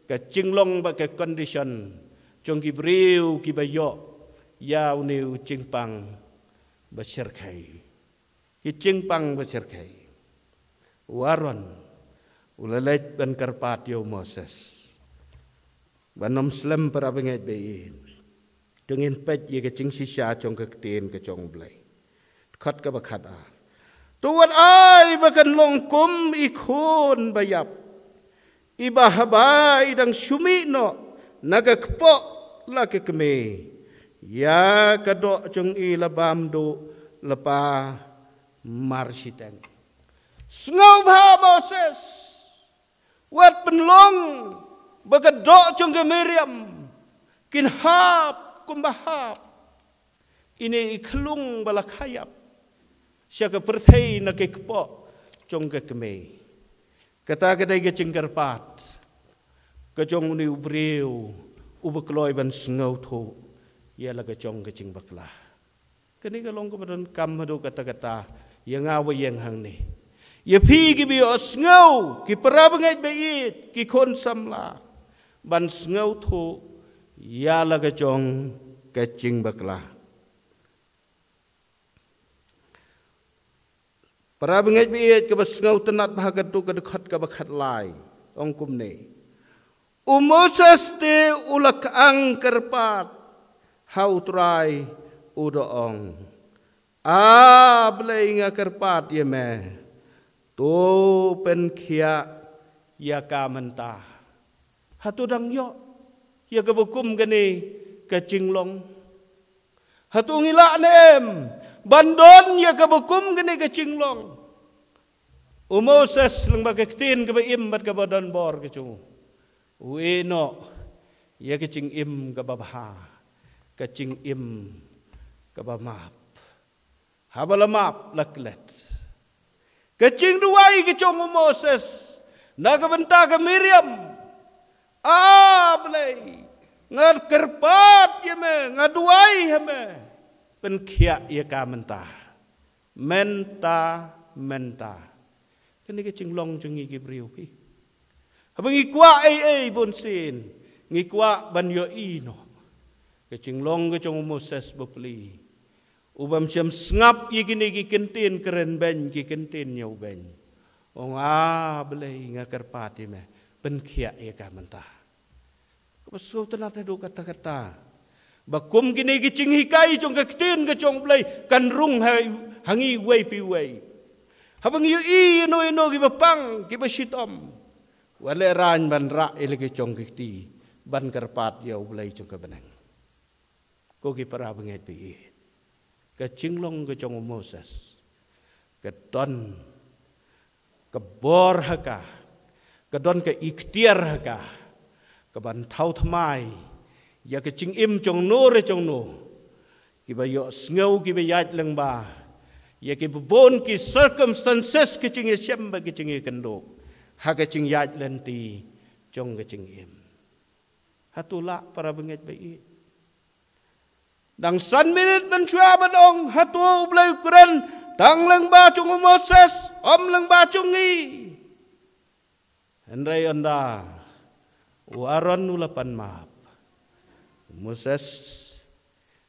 ka jinglong bad ka condition jong ki briew kiba ïoh ïa une u jingpang ba shyrkhei. Ki jingpang ba shyrkhei. U Aaron u la leit ban kyrpad ïa u Moses. Ban ym slem, para bangeit baieit, to ngin peit ïa ka jingshisha jong ka ktien ka jong U Blei. Dkhot kaba khat ar. To wat ai ba kan long kum i khun ba ïap, iba haba i dang shu mih noh na ka kpoh la ka kmie, ïa ka doh jong i la bam duh lypa marshiteng. Sngewbha Moses, wat pynlong ba ka doh jong ka Miriam kin hap kumba hap ine i khlung ba la kha ïap sha ka pyrthei na ka kpoh jong ka kmie. Kata ka dei ka jingkyrpad ka jong une u briew uba kloi ban sngewthuh ïa la ka jong ka jingbakla. Kane ka long kaba donkam haduh katta katta ïa nga ba ïeng hangne. Ïa phi kiba ïohsngew, ki para bangeit ba ïeit, ki khun samla, ban sngewthuh ïa la ka jong ka jingbakla. Para bangeit ba ïeit, kaba sngewtynnad bha ka duk ka dkhot kaba khatlai, ong kumne: U Moses te u la khang kyrpad ha U Trai, u da ong: A Blei, nga kyrpad ïa me, to pynkhiah ïa ka mynta. Hato dang ïoh ïa kaba kum kane ka jinglong? Hato ngi lah ne em ban don ïa kaba kum kane ka jinglong? U Moses lyngba ka ktien kaba im bad kaba don bor ka jong u, u ïeh noh ïa ka jingim kaba bha, ka jingim kaba map. Haba la map la klet, ka jingduwai ka jong u Moses na ka bynta ka Miriam: A Blei, nga kyrpad ïa me, nga duwai ha me, pynkhiah ïa ka mynta. Mynta, mynta. Kane ka jinglong jong ngi ki briew phi. Haba ngi kwah ei ei bun sien, ngi kwah ban ïohi noh ka jinglong ka jong u Moses bapli, u bym shym sngap ïa kine ki kyntien kren beiñ, ki kyntien ñiewbeiñ. Ong: A Blei, nga kyrpad ïa me, pynkhiah ïa ka mynta. Kaba sngewtynnad haduh katta katta ba kum kine ki jinghikai jong ka ktien ka jong U Blei kan rung ha, ha ngi uwei pa uwei. Haba ngi ïohi ïano ïano kiba pang, kiba shitom, wat leh rang ban rah ïa la ki jong ki kti ban kyrpad ïa U Blei jong ka bneng. Ko ki para bangeit ba ïeit, ka jinglong ka jong u Moses ka don ka bor ha ka, ka don ka iktiar ha ka, ka ban thaw thymmai ïa ka jingim jong no re jong no, kiba ïohsngew, kiba ïaid lyngba ïa kiba bun ki circumstances, ka jingïashem bad ka jingïakynduh ha ka jingïaid lynti jong ka jingim. Hato lah, para bangeit ba ïeit? Dang san minit mynshuwa ban ong, hato U Blei u kren tang lyngba jong u Moses, ym lyngba jong ngi? Hynrei ynda u Aaron u la pan map, u Moses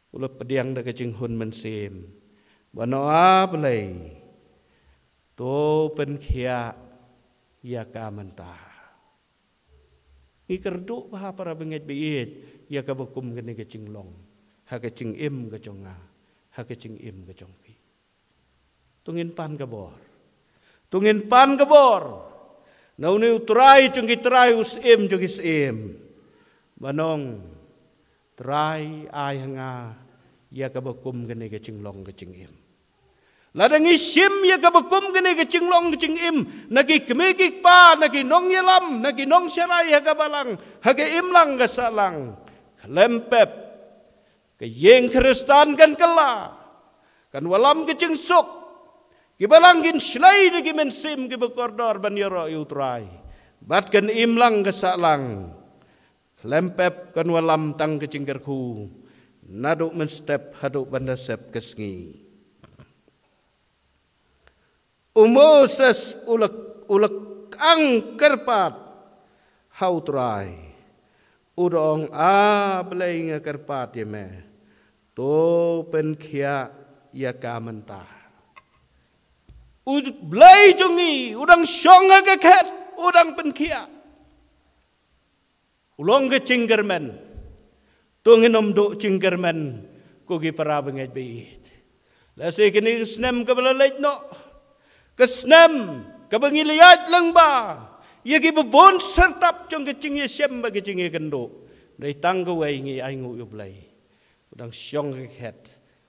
u la pdiang da ka jinghun mynsiem ban ong, A Blei, to pynkhiah ïa ka mynta. Ngi kyrduh bha, para bangeit ba ïeit, ïa kaba kum kane ka jinglong ha ka jingim ka jong nga, ha ka jingim ka jong phi. To ngin pan ka bor, to ngin pan ka bor na une u Trai jong ki trai, u Syiem jong ki syiem, ban ong, Trai, ai ha nga ïa kaba kum kane ka jinglong ka jingim. Lada ngi shim ïa kaba kum kane ka jinglong ka jingim na ki kmie ki kpa, na ki nongïalam, na ki nongsharai ha ka balang, ha ka imlang ka sahlang, khlem pep ka ïing Khristan kan kylla, kan wallam ka jingsuk. Ki balang kin shlei da ki mynsiem kiba kordor ban ïaroh ïa u Trai, bad kan imlang ka sahlang. Khlem pep kan wallam tang ka jingkyrkhu naduh mynstep haduh ban da sep ka sngi. U Moses u la, u la khang kyrpad ha u Trai, u da ong, A Blei, nga kyrpad ïa me, to pynkhiah ïa ka mynta. U Blei jong ngi u dang shong ha ka khet, u dang pynkhiah. U long ka jingkyrmen. To ngin ym duh jingkyrmen, ko ki para bangeit ba ïeit. Lehse kane ka snem kaba la leit noh, ka snem kaba ngi la ïaid lyngba ïa kiba bun syrtap jong ka jingïashem bad ka jingïakynduh, dei tang kawei, ngi ainguh ïa U Blei, u dang shong ha ka khet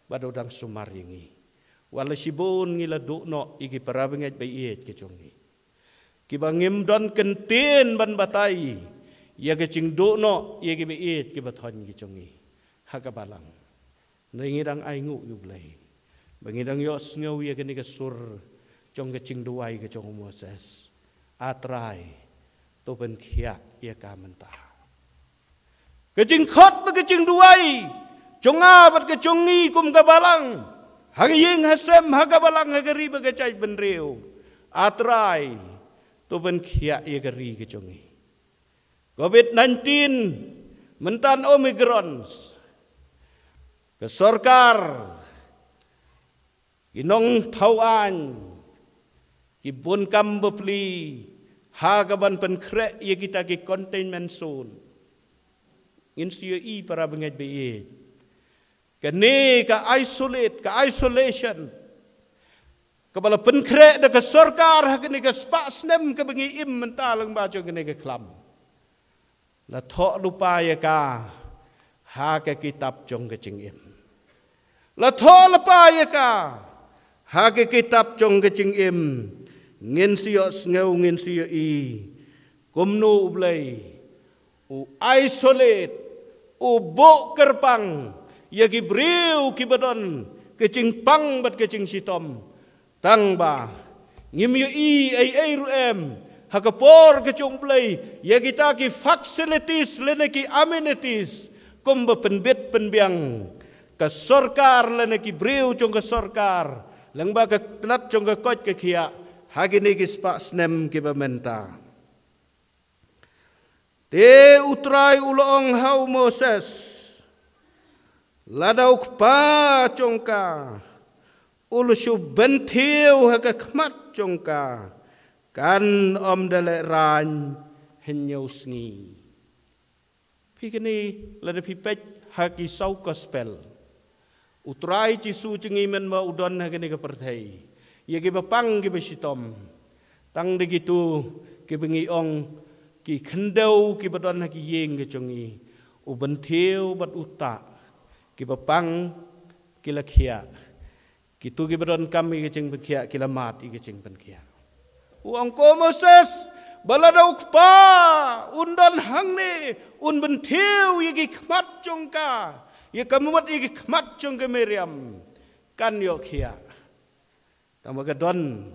bad u dang sumar ïa ngi. Wat la shibun ngi la duh noh ïa ki para bangeit ba ïeit ka jong ngi, kiba ngim don kyntien ban batai ïa ka jingduh noh ïa kiba ïeit, kiba thoiñ ki jong ngi ha ka balang. Hynrei ngi dang ainguh ïa U Blei ba ngi dang ïohsngew ïa kane ka sur jong ka jingduwai ka jong u Moses, A Trai, to pynkhiah ïa ka mynta. Ka jingkhot bad ka jingduwai jong nga bad ka jong ngi kum ka balang, ha ka ïing ha sem, ha ka balang, ha ka ri bad ka jaitbynriew. A Trai, to pynkhiah ïa ka ri ka jong ngi. Covid nineteen, mynta Omicron, ka sorkar, ki nongthaw aiñ, ki bun kam bapli, ha kaban pynkhreh ïa kita ki containment zone. Ngin sa ïohi para bangeit ba ïeit, kane ka isolate, ka isolation, kaba la pynkhreh da ka sorkar ha kane ka spah snem kaba ngi im mynta lyngba jong kane ka khlam, la thoh lypa ïa ka ha ka kitab jong ka jingim. La thoh lypa ïa ka ha ka kitab jong ka jingim. Ngin sa ïohsngew, ngin sa ïohi kumno U Blei u isolate, u buh kyrpang ïa ki briew kiba don ka jingpang bad ka jingshitom. Tang ba ngim ïohi ei ei ruh em ha ka por ka jong U Blei ïa kita ki facilities lane ki amenities kumba pynbit pynbiang ka sorkar lane ki briew jong ka sorkar lyngba ka tnat jong ka koit ka khiah ha kine ki spah snem kiba mynta. Te U Trai u la ong ha u Moses, lada u kpa jong ka u la shu bynthiew ha ka khmat jong ka, kan ym da lehraiñ hynñiew sngi. Phi kane, lada phi peit ha ki saw gospel, U Trai Jisu jong ngi mynba u don ha kane ka pyrthei, ïa kiba pang kiba shitom, tang da kito kiba ngi ong ki khyndew kiba don ha ki ïing ka jong ngi, u bynthiew bad u tah. Kiba pang ki la khiah, kito kiba donkam ïa ka jingpynkhiah ki la mad ïa ka jingpynkhiah. U ong ko Moses, ba lada u kpa un don hangne, un bynthiew ïa ki khmat jong ka, ïa ka mut ïa ki khmat jong ka Miriam, kan ïoh khiah. Tang ba ka don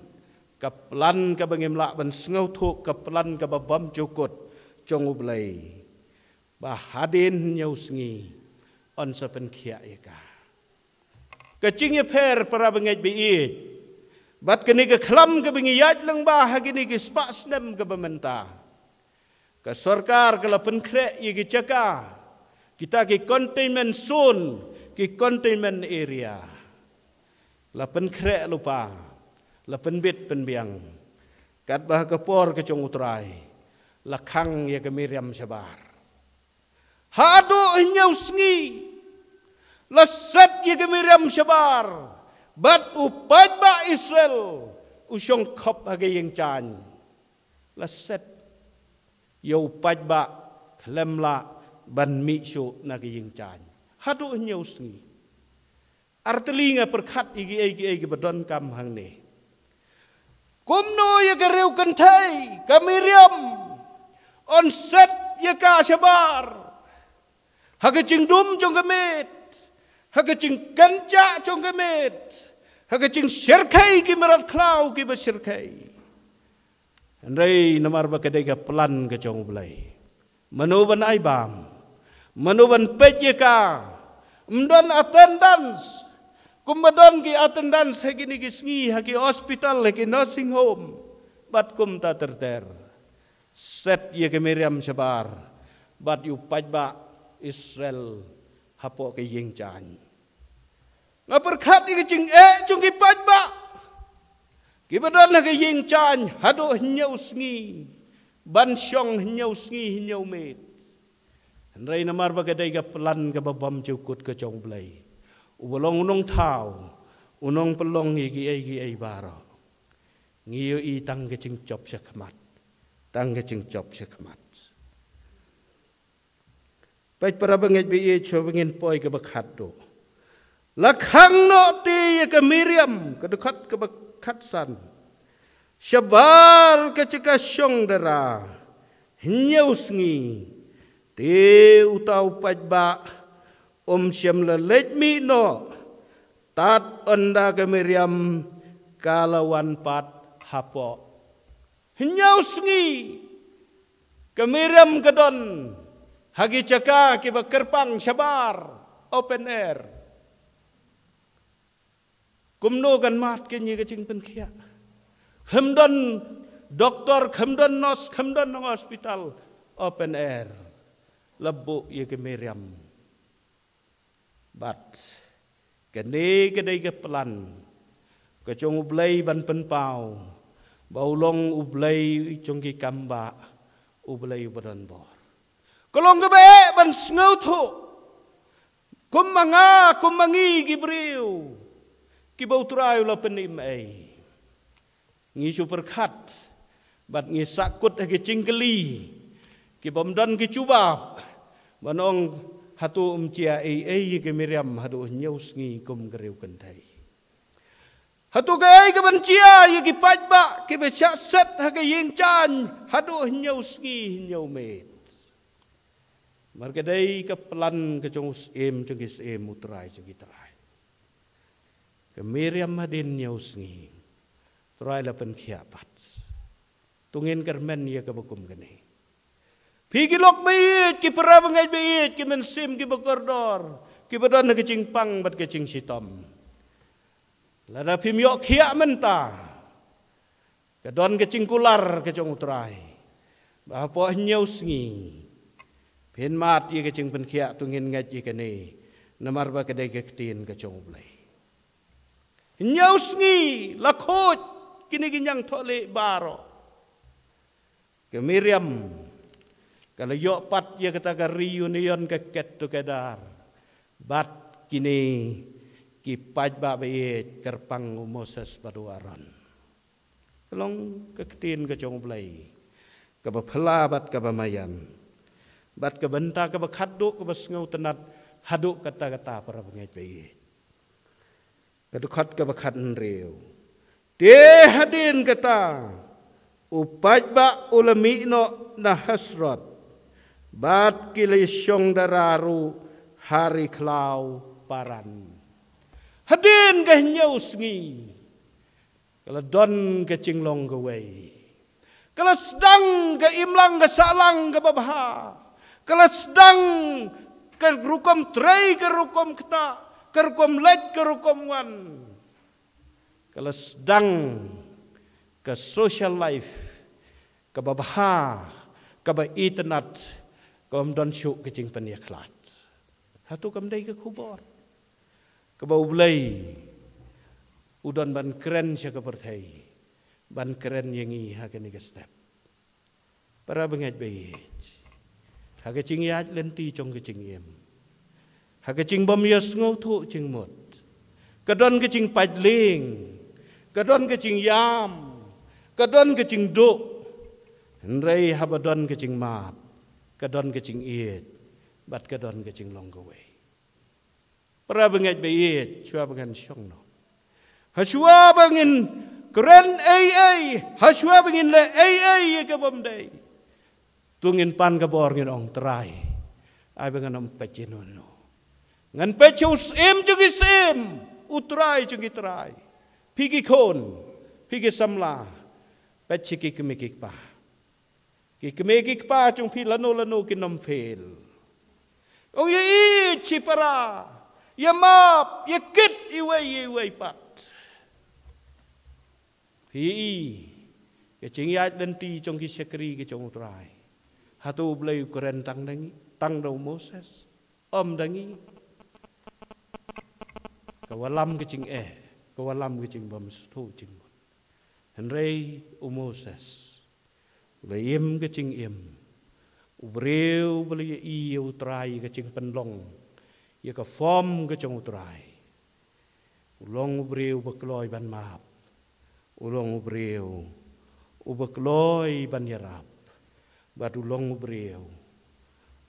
ka plan kaba ngim lah ban sngewthuh, ka plan kaba bymjukut jong U Blei, ba hadien hynñiew sngi yn sa pynkhiah ïa ka. Ka jingïapher para bangeit ba ïeit, bad kane ka khlam kaba ngi ïaid lyngba ha kine ki spah snem kaba mynta, ka sorkar ka la pynkhreh ïa ki jaka, kita ki containment zone, ki containment area. La pynkhreh lypa, la pynbit pynbiang. Katba ha ka por ka jong U Trai, la khang ïa ka Miriam shabar. Haduh hynñiew sngi la set ïa ka Miriam shabar, bad u paidbah Israel u shong khop ha ka ïing jaiñ. La set ïa u paidbah khlem lah ban mih shuh na ka ïing jaiñ haduh hynñiew sngi. Artylli nga pyrkhat ïa kiei kiei kiba donkam hangne. Kumno ïa ka riew kynthei ka Miriam yn set ïa ka shabar ha ka jingdum jong ka miet, ha ka jingkynjah jong ka miet, ha ka jingshyrkhei ki mrad khlaw kiba shyrkhei. Hynrei namar ba ka dei ka plan ka jong U Blei, mano ban ai bam, mano ban peit ïa ka? Ym don attendance kumba don ki attendance ha kine ki sngi ha ki hospital, ha ki nursing home, bad kumta ter ter. Set ïa ka Miriam shabar bad ïa u paidbah Israel hapoh ka ïing jaiñ. Nga pyrkhat ïa ka jingeh jong ki paidbah kiba don ha ka ïing jaiñ haduh hynñiew sngi, ban shong hynñiew sngi hynñiew miet. Hynrei namar ba ka dei ka plan kaba bymjukut ka jong U Blei, uba long u nongthaw, u nongpynlong ïa kiei kiei baroh, ngi ïohi tang ka jingjop shakhmat, tang ka jingjop shakhmat. Peit para bangeit ba ïeit, shuwa ba ngin poi kaba khatduh. La khang noh te ïa ka Miriam, ka dkhot kaba khatsan, shabar ka jaka shong dara hynñiew sngi. Te uta u paidbah um shym la leit mih noh tad ynda ka Miriam ka la wan pat hapoh. Hynñiew sngi ka Miriam ka don ha ki jaka kiba kyrpang shabar, open air. Kumno kan mad kane ka jingpynkhiah? Khlem don doktor, khlem don nurse, khlem don nong hospital, open air. La buh ïa ka Miriam. Bad kane ka dei ka plan ka jong U Blei ban pynpaw ba u long U Blei jong ki kam bah, U Blei uba don bor. Ka long kaba eh ban sngewthuh kum ma nga, kum ma ngi ki briew kiba U Trai u la pynim ei. Ngi shu pyrkhat bad ngi sahkut ha ki jingkylli kibym don ki jubab, ban ong, hato ym jia ei ei ïa ka Miriam haduh hynñiew sngi kum ka riew kynthei? Hato kaei kaban jia ïa ki paidbah kiba shah set ha ka ïing jaiñ haduh hynñiew sngi hynñiew miet? Namar ka dei ka plan ka jong u Syiem jong ki syiem, U Trai jong ki trai. Ka Miriam hadien hynñiew sngi, U Trai la pynkhiah pat. To ngin kyrmen ïa kaba kum kane. Phi ki lok ba ïeit, ki para bangeit ba ïeit, ki mynsiem kiba kordor, kiba don ha ka jingpang bad ka jingshitom. Lada phim ïoh khiah mynta, ka don ka jingkular ka jong U Trai ba hapoh hynñiew sngi phin mad ïa ka jingpynkhiah. To ngin ngeit ïa kane, namar ba ka dei ka ktien ka jong U Blei. Hynñiew sngi la khuid kine ki ñiangthohlieh baroh. Ka Miriam ka la ïoh pat ïa kata ka reunion, ka get together bad kine ki paidbah ba ïeit, kyrpang u Moses bad u Aaron. Ka long ka ktien ka jong U Blei kaba phylla bad kaba maïan, bad ka bynta kaba khatduh kaba sngewtynnat haduh katta katta, para bangeit ba ïeit. Ka dkhot kaba khathynriew. Te hadien kata u paidbah u la mih noh na Haserot, bad ki la shong dara ruh ha ri khlaw Paran. Hadien ka hynñiew sngi ka la don ka jinglong kawei. Ka la sdang ka imlang ka sahlang kaba bha. Ka la sdang ka rukom trei, ka rukom ktah, ka rukom leit, ka rukom wan. Ka la sdang ka social life kaba bha, kaba itynnat, kaba ym don shuh ka jingpynïakhlad. Hato kam dei ka khubor kaba U Blei u don ban kren sha ka pyrthei, ban kren ïa ngi ha kane ka step? Para bangeit ba ïeit, ha ka jingïaid lynti jong ka jingim, ha ka jingbym ïasngewthuh jingmut, ka don ka jingpait lieng, ka don ka jingïam, ka don ka jingduh. Hynrei haba don ka jingmap, ka don ka jingïeit, bad ka don ka jinglong kawei. Para bangeit ba ïeit, shuwa ba ngan shong noh, ha shuwa ba ngin kren ei ei, ha shuwa ba ngin leh ei ei ïa kabym dei, to ngin pan ka bor, ngin ong, Trai, ai ba ngan ym peit ïano ïano. Ngan peit sha u Syiem jong ki syiem, U Trai jong ki trai. Phi ki khun, phi ki samla, peit sha ki kmie ki kpa. Ki kmie ki kpa jong phi lano lano kin ym fail. Ong, ïa ïeit shipara, ïa map, ïa kit iwei ïa iwei pat. Phi i ka jingïaid lynti jong ki shakri ki jong U Trai, hato U Blei u kren tang da ngi, tang da u Moses? Ym da ngi. Ka wallam ka jingeh, ka wallam ka jingbym sngewthuh jingmut. Hynrei u Moses u la im ka jingim, u briew ba la ïohi ïa U Trai ka jingpynlong ïa ka form ka jong U Trai. U long u briew uba kloi ban map, u long u briew uba kloi ban ïarap, bad u long u briew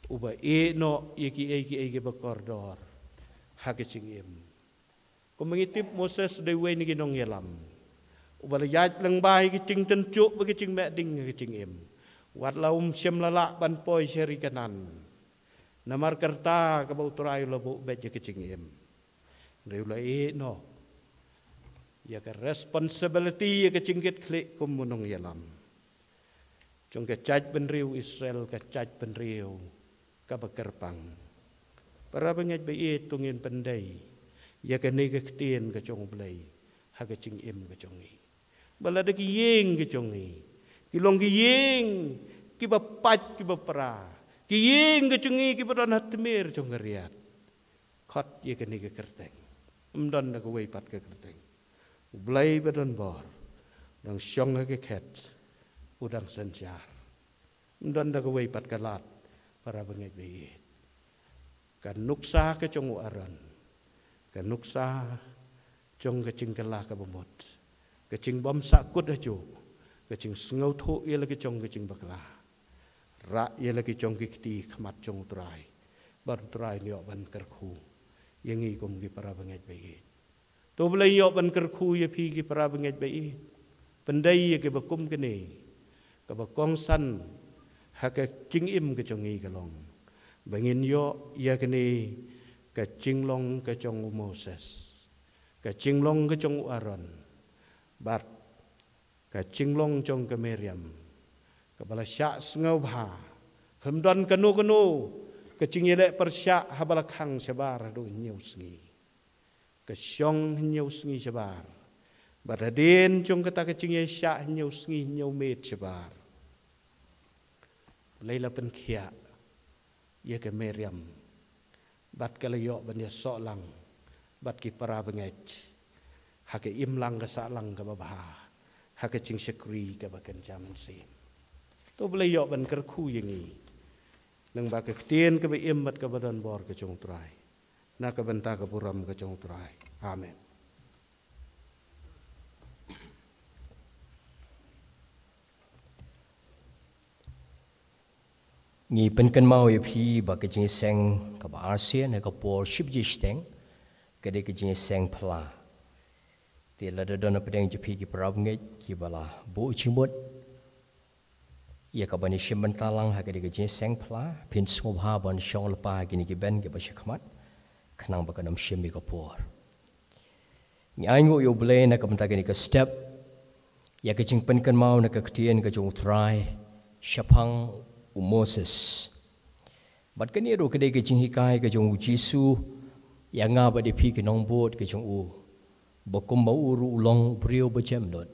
uba ïeh noh ïa kiei kiei kiba kordor ha ka jingim. Kumba ngi tip, Moses dei uwei na ki nongïalam uba la ïaid lyngba ïa ka jingtynjuh bad ka jingmeh ding ha ka jingim. Wat la um shym la lah ban poi sha ri Kanaan, namar ka rta kaba U Trai u la buh beit ïa ka jingim. Hynrei u la ïeh noh ïa ka responsibility, ïa ka jingkitkhlieh kum u nongïalam jong ka jaitbynriew Israel, ka jaitbynriew kaba kyrpang. Para bangeit ba ïeit, to ngin pyndei ïa kane ka ktien ka jong U Blei ha ka jingim ka jong ngi. Ba lada ki ïing ka jong ngi ki long ki ïing kiba pait kiba pra, ki ïing ka jong ngi kiba don ha tmier jong ka riat, khot ïa kane ka kyrteng. Ym don da kawei pat ka kyrteng. U Blei ba don bor u dang shong ha ka khet, u dang synshar. Ym don da kawei pat ka lad, para bangeit ba ïeit. Ka nuksa ka jong u Aaron, ka nuksa jong ka jingkylla kaba mut, ka jingbym sahkut hajuh, ka jingsngewthuh ïa la ka jong ka jingbakla. Rah ïa la ka jong ki kti khmat jong u Trai, bad u Trai un ïoh ban kyrkhu ïa ngi kum ki para bangeit ba ïeit. To Blei ïoh ban kyrkhu ïa phi ki para bangeit ba ïeit. Pyndei ïa kiba kum kane, kaba kongsan ha ka jingim ka jong ngi ka long ba ngin ïoh ïa kane ka jinglong ka jong u Moses, ka jinglong ka jong u Aaron, bad ka jinglong jong ka Miriam, kaba la shah sngewbha. Ym don kano kano ka jingïaleh pyrshah haba la khang shabar haduh hynñiew sngi. Ka shong hynñiew sngi shabar. Bad hadien jong kata ka jingïashah hynñiew sngi hynñiew miet shabar, Blei la pynkhiah ïa ka Miriam, bad ka la ïoh ban ïasoh lang bad ki para bangeit ha ka imlang ka sahlang kaba bha, ha ka jingshakri kaba kynja mynsiem. To Blei ïoh ban kyrkhu ïa ngi, nang ba ka ktien kaba im bad kaba don bor ka jong u Trai, na ka bynta ka burom ka jong u Trai. Amen. Ngi pynkynmaw ïa phi ba ka jingïaseng kaba arsien ha ka por shiphew shiteng ka dei ka jingïaseng phylla. Te lada don na pdeng jong phi ki para bangeit kiba la buh jingmut ïa kaban ïashim bynta lang ha ka dei ka jingïaseng phylla, phin sngewbha ban shong lypa ha kine ki bench kiba sha khmat, khnang ba kan ym shim ïa ka por. Ngi ainguh ïa U Blei na ka bynta kane ka step ïa ka jingpynkynmaw na ka ktien ka jong U Trai shaphang u Moses. Bad kane ruh ka dei ka jinghikai ka jong U Jisu ïa nga bad ïa phi ki nongbud ka jong u, ba kumba u ruh u long u briew ba jemnud,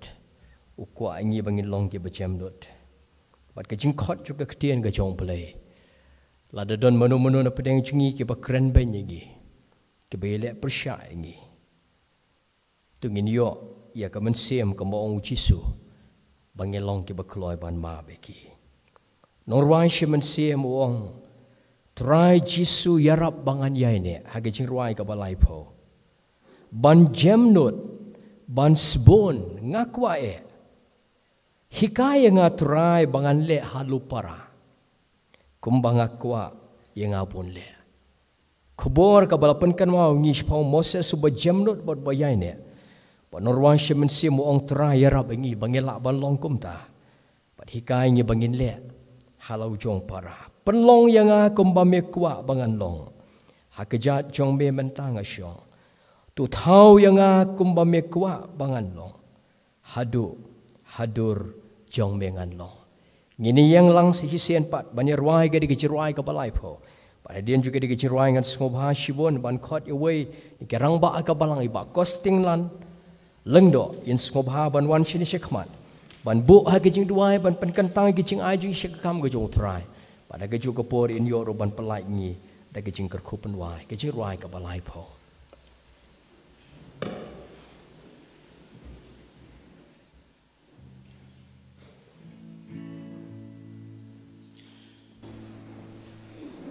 u kwah ïa ngi ba ngin long kiba jemnud. Bad ka jingkhot jong ka ktien ka jong U Blei, lada don mano mano na pdeng jong ngi kiba kren beiñ ïa ngi, kiba ïaleh pyrshah ïa ngi, to ngin ïoh ïa ka mynsiem kaba ong U Jisu ba ngin long kiba kloi ban map ïa ki. Nongrwai shi mynsiem u ong, Trai Jisu, ïarap ba ngan ïaineh, ha ka jingrwai kaba laiphew. Ban jemnud, ban sbun, nga kwah eh. Hikai ïa nga Trai ba ngan leh ha la u para kumba nga kwah ïa nga ban leh. Khubor kaba la pynkynmaw ïa ngi shaphang u Moses uba jemnud bad ba ïaineh. Bad nongrwai shi mynsiem u ong, Trai, ïarap ïa ngi ba ngin lah ban long kumta. Bad hikai ngi ba ngin leh ha la u jong para. Pynlong ïa nga kumba me kwah ba ngan long. Ha kjat jong me mynta nga shong. To thaw ïa nga kumba me kwah ba ngan long. Haduh hadur jong me ngan long. Ngin ïeng lang sa shisien pat ban ïa rwai ka dei ka jingrwai kaba laiphew. Bad hadien jong ka dei ka jingrwai ngan sngewbha shibun ban khot ïa uwei na ki rangbah ka balang, i Bah Kosting Lan Lyngdoh, in sngewbha ban wan shane shakhmat ban buh ha ka jingduwai ban pynkyntang ka jingai jong ngi sha ka kam ka jong U Trai. Bad ha kajuh ka por in ïoh ruh ban pyllait ngi da ka jingkyrkhu pynwai, ka jingrwai kaba laiphew.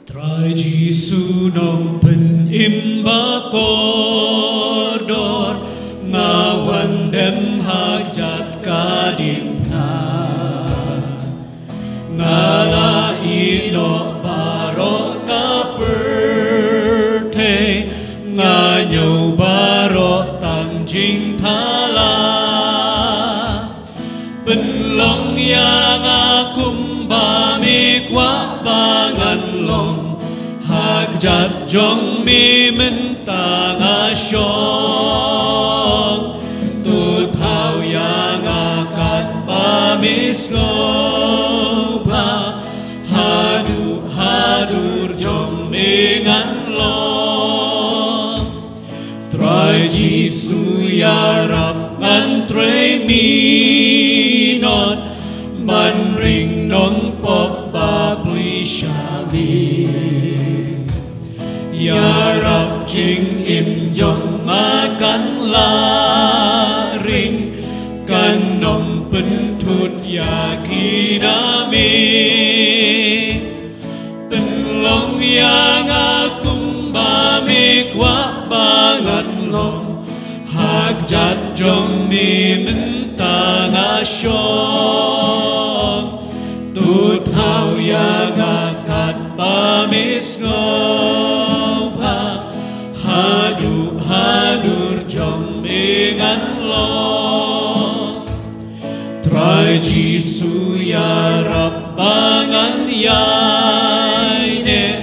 Trai Jisu Nongpynim ba kordor, nga wan dem ha kjat ka diengphna. Nga la ïehnoh baroh ka pyrthei, nga ñiew baroh tang jingthala. Pynlong ïa nga kumba me kwah ba ngan long, ha kjat jong me mynta nga shong. To thaw ïa nga katba me sngewbha, haduh hadur jong me ngan long. Trai Jisu, ïarap Kan trei minot ban ring nongpop ba pli sha me. Ïarap jingim jong nga kan la ring, kan ym pynthut ïa ki na me. Pynlong ïa nga kumba me kwah ba ngan long, ha kjat jong me mynta nga shong. To thaw ïa nga katba me sngewbha, haduh hadur jong me ngan long. Trai Jisu, ïarap ba ngan ïaineh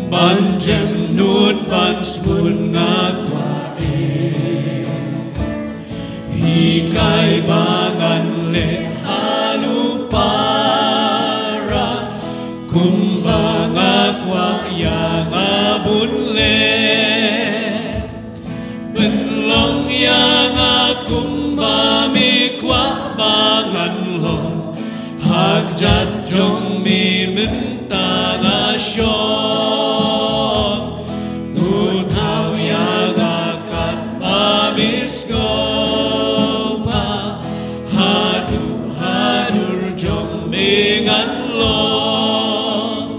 ban jem nud ban sbun, nga kwah eh. Hikai ba ngan leh haduh para, kumba nga kwah ïa nga bun leh. Pynlong ïa nga kumba me kwah ba ngan long, ha kjat jong me mynta nga shong. To thaw ïa nga katba me sngewbha, haduh hadur jong me ngan long.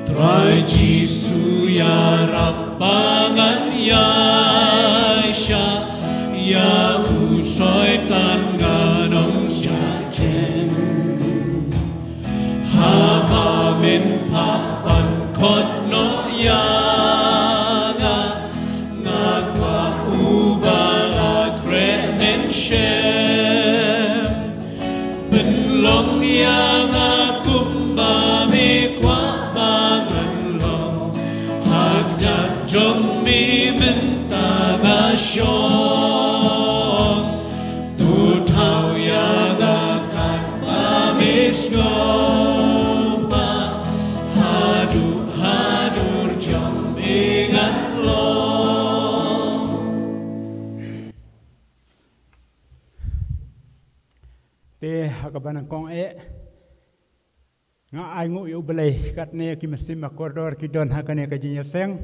Trai Jisu, ïarap ba ngan ïaishah, ïa u Soitan ngan ym shah jem. Haba men phah ban khot noh ïa nga, nga kwah uba la khreh men shem. Pynlong ïa nga kumba me kwah ba ngan long, ha kjat jong me mynta nga shong. To thaw ïa nga katba me sngewbha, haduh hadur jong me ngan long. Te ha kaba nyngkong eh, nga ai nguh ïa U Blei katne ki mynsiem ba kordor ki don ha kane ka jingïaseng.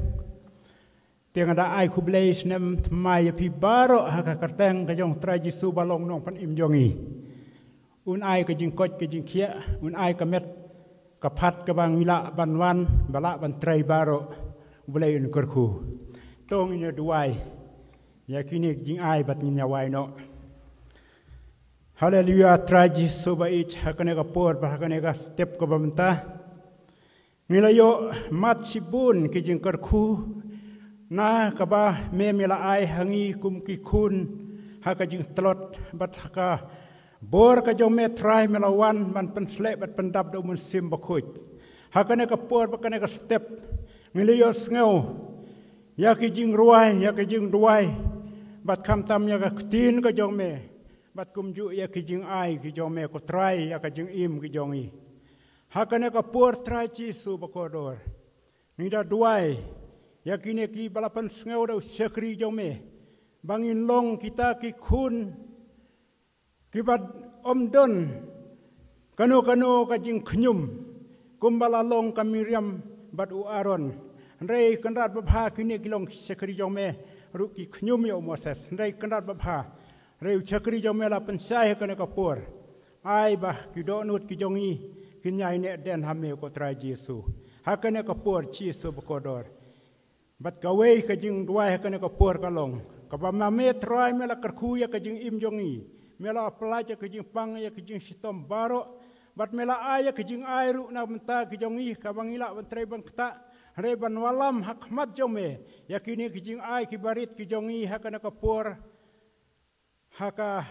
Te nga da ai khublei snem thymmai ïa phi baroh ha ka kyrteng ka jong Trai Jisu ba long Nongpynim jong ngi. Un ai ka jingkoit ka jingkhiah, un ai ka met ka phad kaba ngi lah ban wan, ba lah ban trei baroh. U Blei un kyrkhu. To ngin ïa duwai ïa kine ki jingai bad ngin ïa wai noh. Haleluya, Trai Jisu ba ïeit, ha kane ka por bad ha kane ka step kaba mynta, ngi la ïoh mad shibun ki jingkyrkhu na kaba me, me la ai ha ngi kum ki khun ha ka jingtlot, bad ha ka bor ka jong me Trai, me la wan ban pynshlur bad pyndap da U Mynsiem Bakhuid. Ha kane ka por bad kane ka step, ngi la ïohsngew ïa ki jingrwai, ïa ki jingduwai, bad khamtam ïa ka ktien ka jong me, bad kumjuh ïa ki jingai ki jong me ko Trai, ïa ka jingim ki jong ngi. Ha kane ka por Trai Jisu ba kordor, ngi da duwai ïa kine kiba la pynsngew da u shakri jong me, ba ngin long kita ki khun kiba ym don kano kano ka jingkhñium, kumba la long ka Miriam bad u Aaron. Hynrei Kynrad Babha, kine ki long ki shakri jong me ruh ki khñium ïa u Moses. Hynrei Kynrad Babha, hynrei u shakri jong me la pynshai ha kane ka por. Ai ba ki dohnud ki jong ngi kin ïaineh dien ha me ko Trai Jisu. Ha kane ka por Jisu ba kordor, bad kawei ka jingduwai ha kane ka por ka long, kaba ma me Trai me la kyrkhu ïa ka jingim jong ngi, me la pyllait ïa ka jingpang ïa ka jingshitom baroh, bad me la ai ïa ka jingai ruh na bynta ki jong ngi, kaba ngi lah ban trei ban ktah, hynrei ban wallam ha khmat jong me ïa kine ki jingai kiba rit ki jong ngi ha kane ka por, ha ka,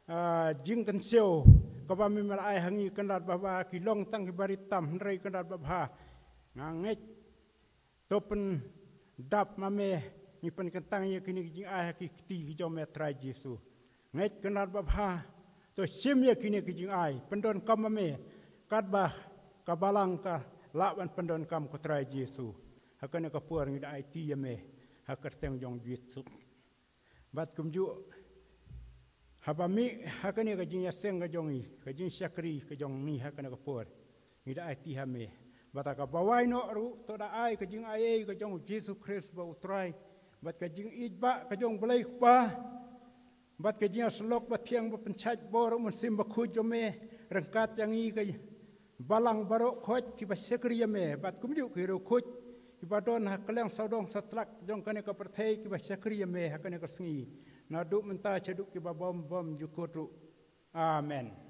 ah, jingkynshew kaba me, me la ai ha ngi Kynrad Babha. Ki long tang kiba rit tam, hynrei Kynrad Babha, nga ngeit to pyndap ma me, ngi pynkyntang ïa kine ki jingai ha ki kti ki jong me Trai Jisu. Ngeit Kynrad Babha, to shim ïa kine ki jingai, pyndonkam ma me katba ka balang ka lah ban pyndonkam ko Trai Jisu. Ha kane ka por ngi da aiti ïa me ha ka kyrteng jong Jisu. Bad kumjuh Haba mih ha kane ka jingïaseng ka jong ngi, ka jingshakri ka jong ngi ha kane ka por, ngi da aiti ha me. Bad ha kaba wai noh ruh, to da ai ka jingaiei ka jong u Jisu Khrist ba u Trai, bad ka jingïeit ba ka jong u Blei Kpa, bad ka jingïasyllok ba thiang ba pynshait bor u Mynsiem Bakhuid jong me, ryngkat ïa ngi ka balang baroh khoit kiba shakri ïa me, bad kumjuh ki riewkhuid kiba don ha kylleng sawdong satlak jong kane ka pyrthei kiba shakri ïa me ha kane ka sngi, naduh mynta shaduh kiba bym bym jukut ruh. Amen.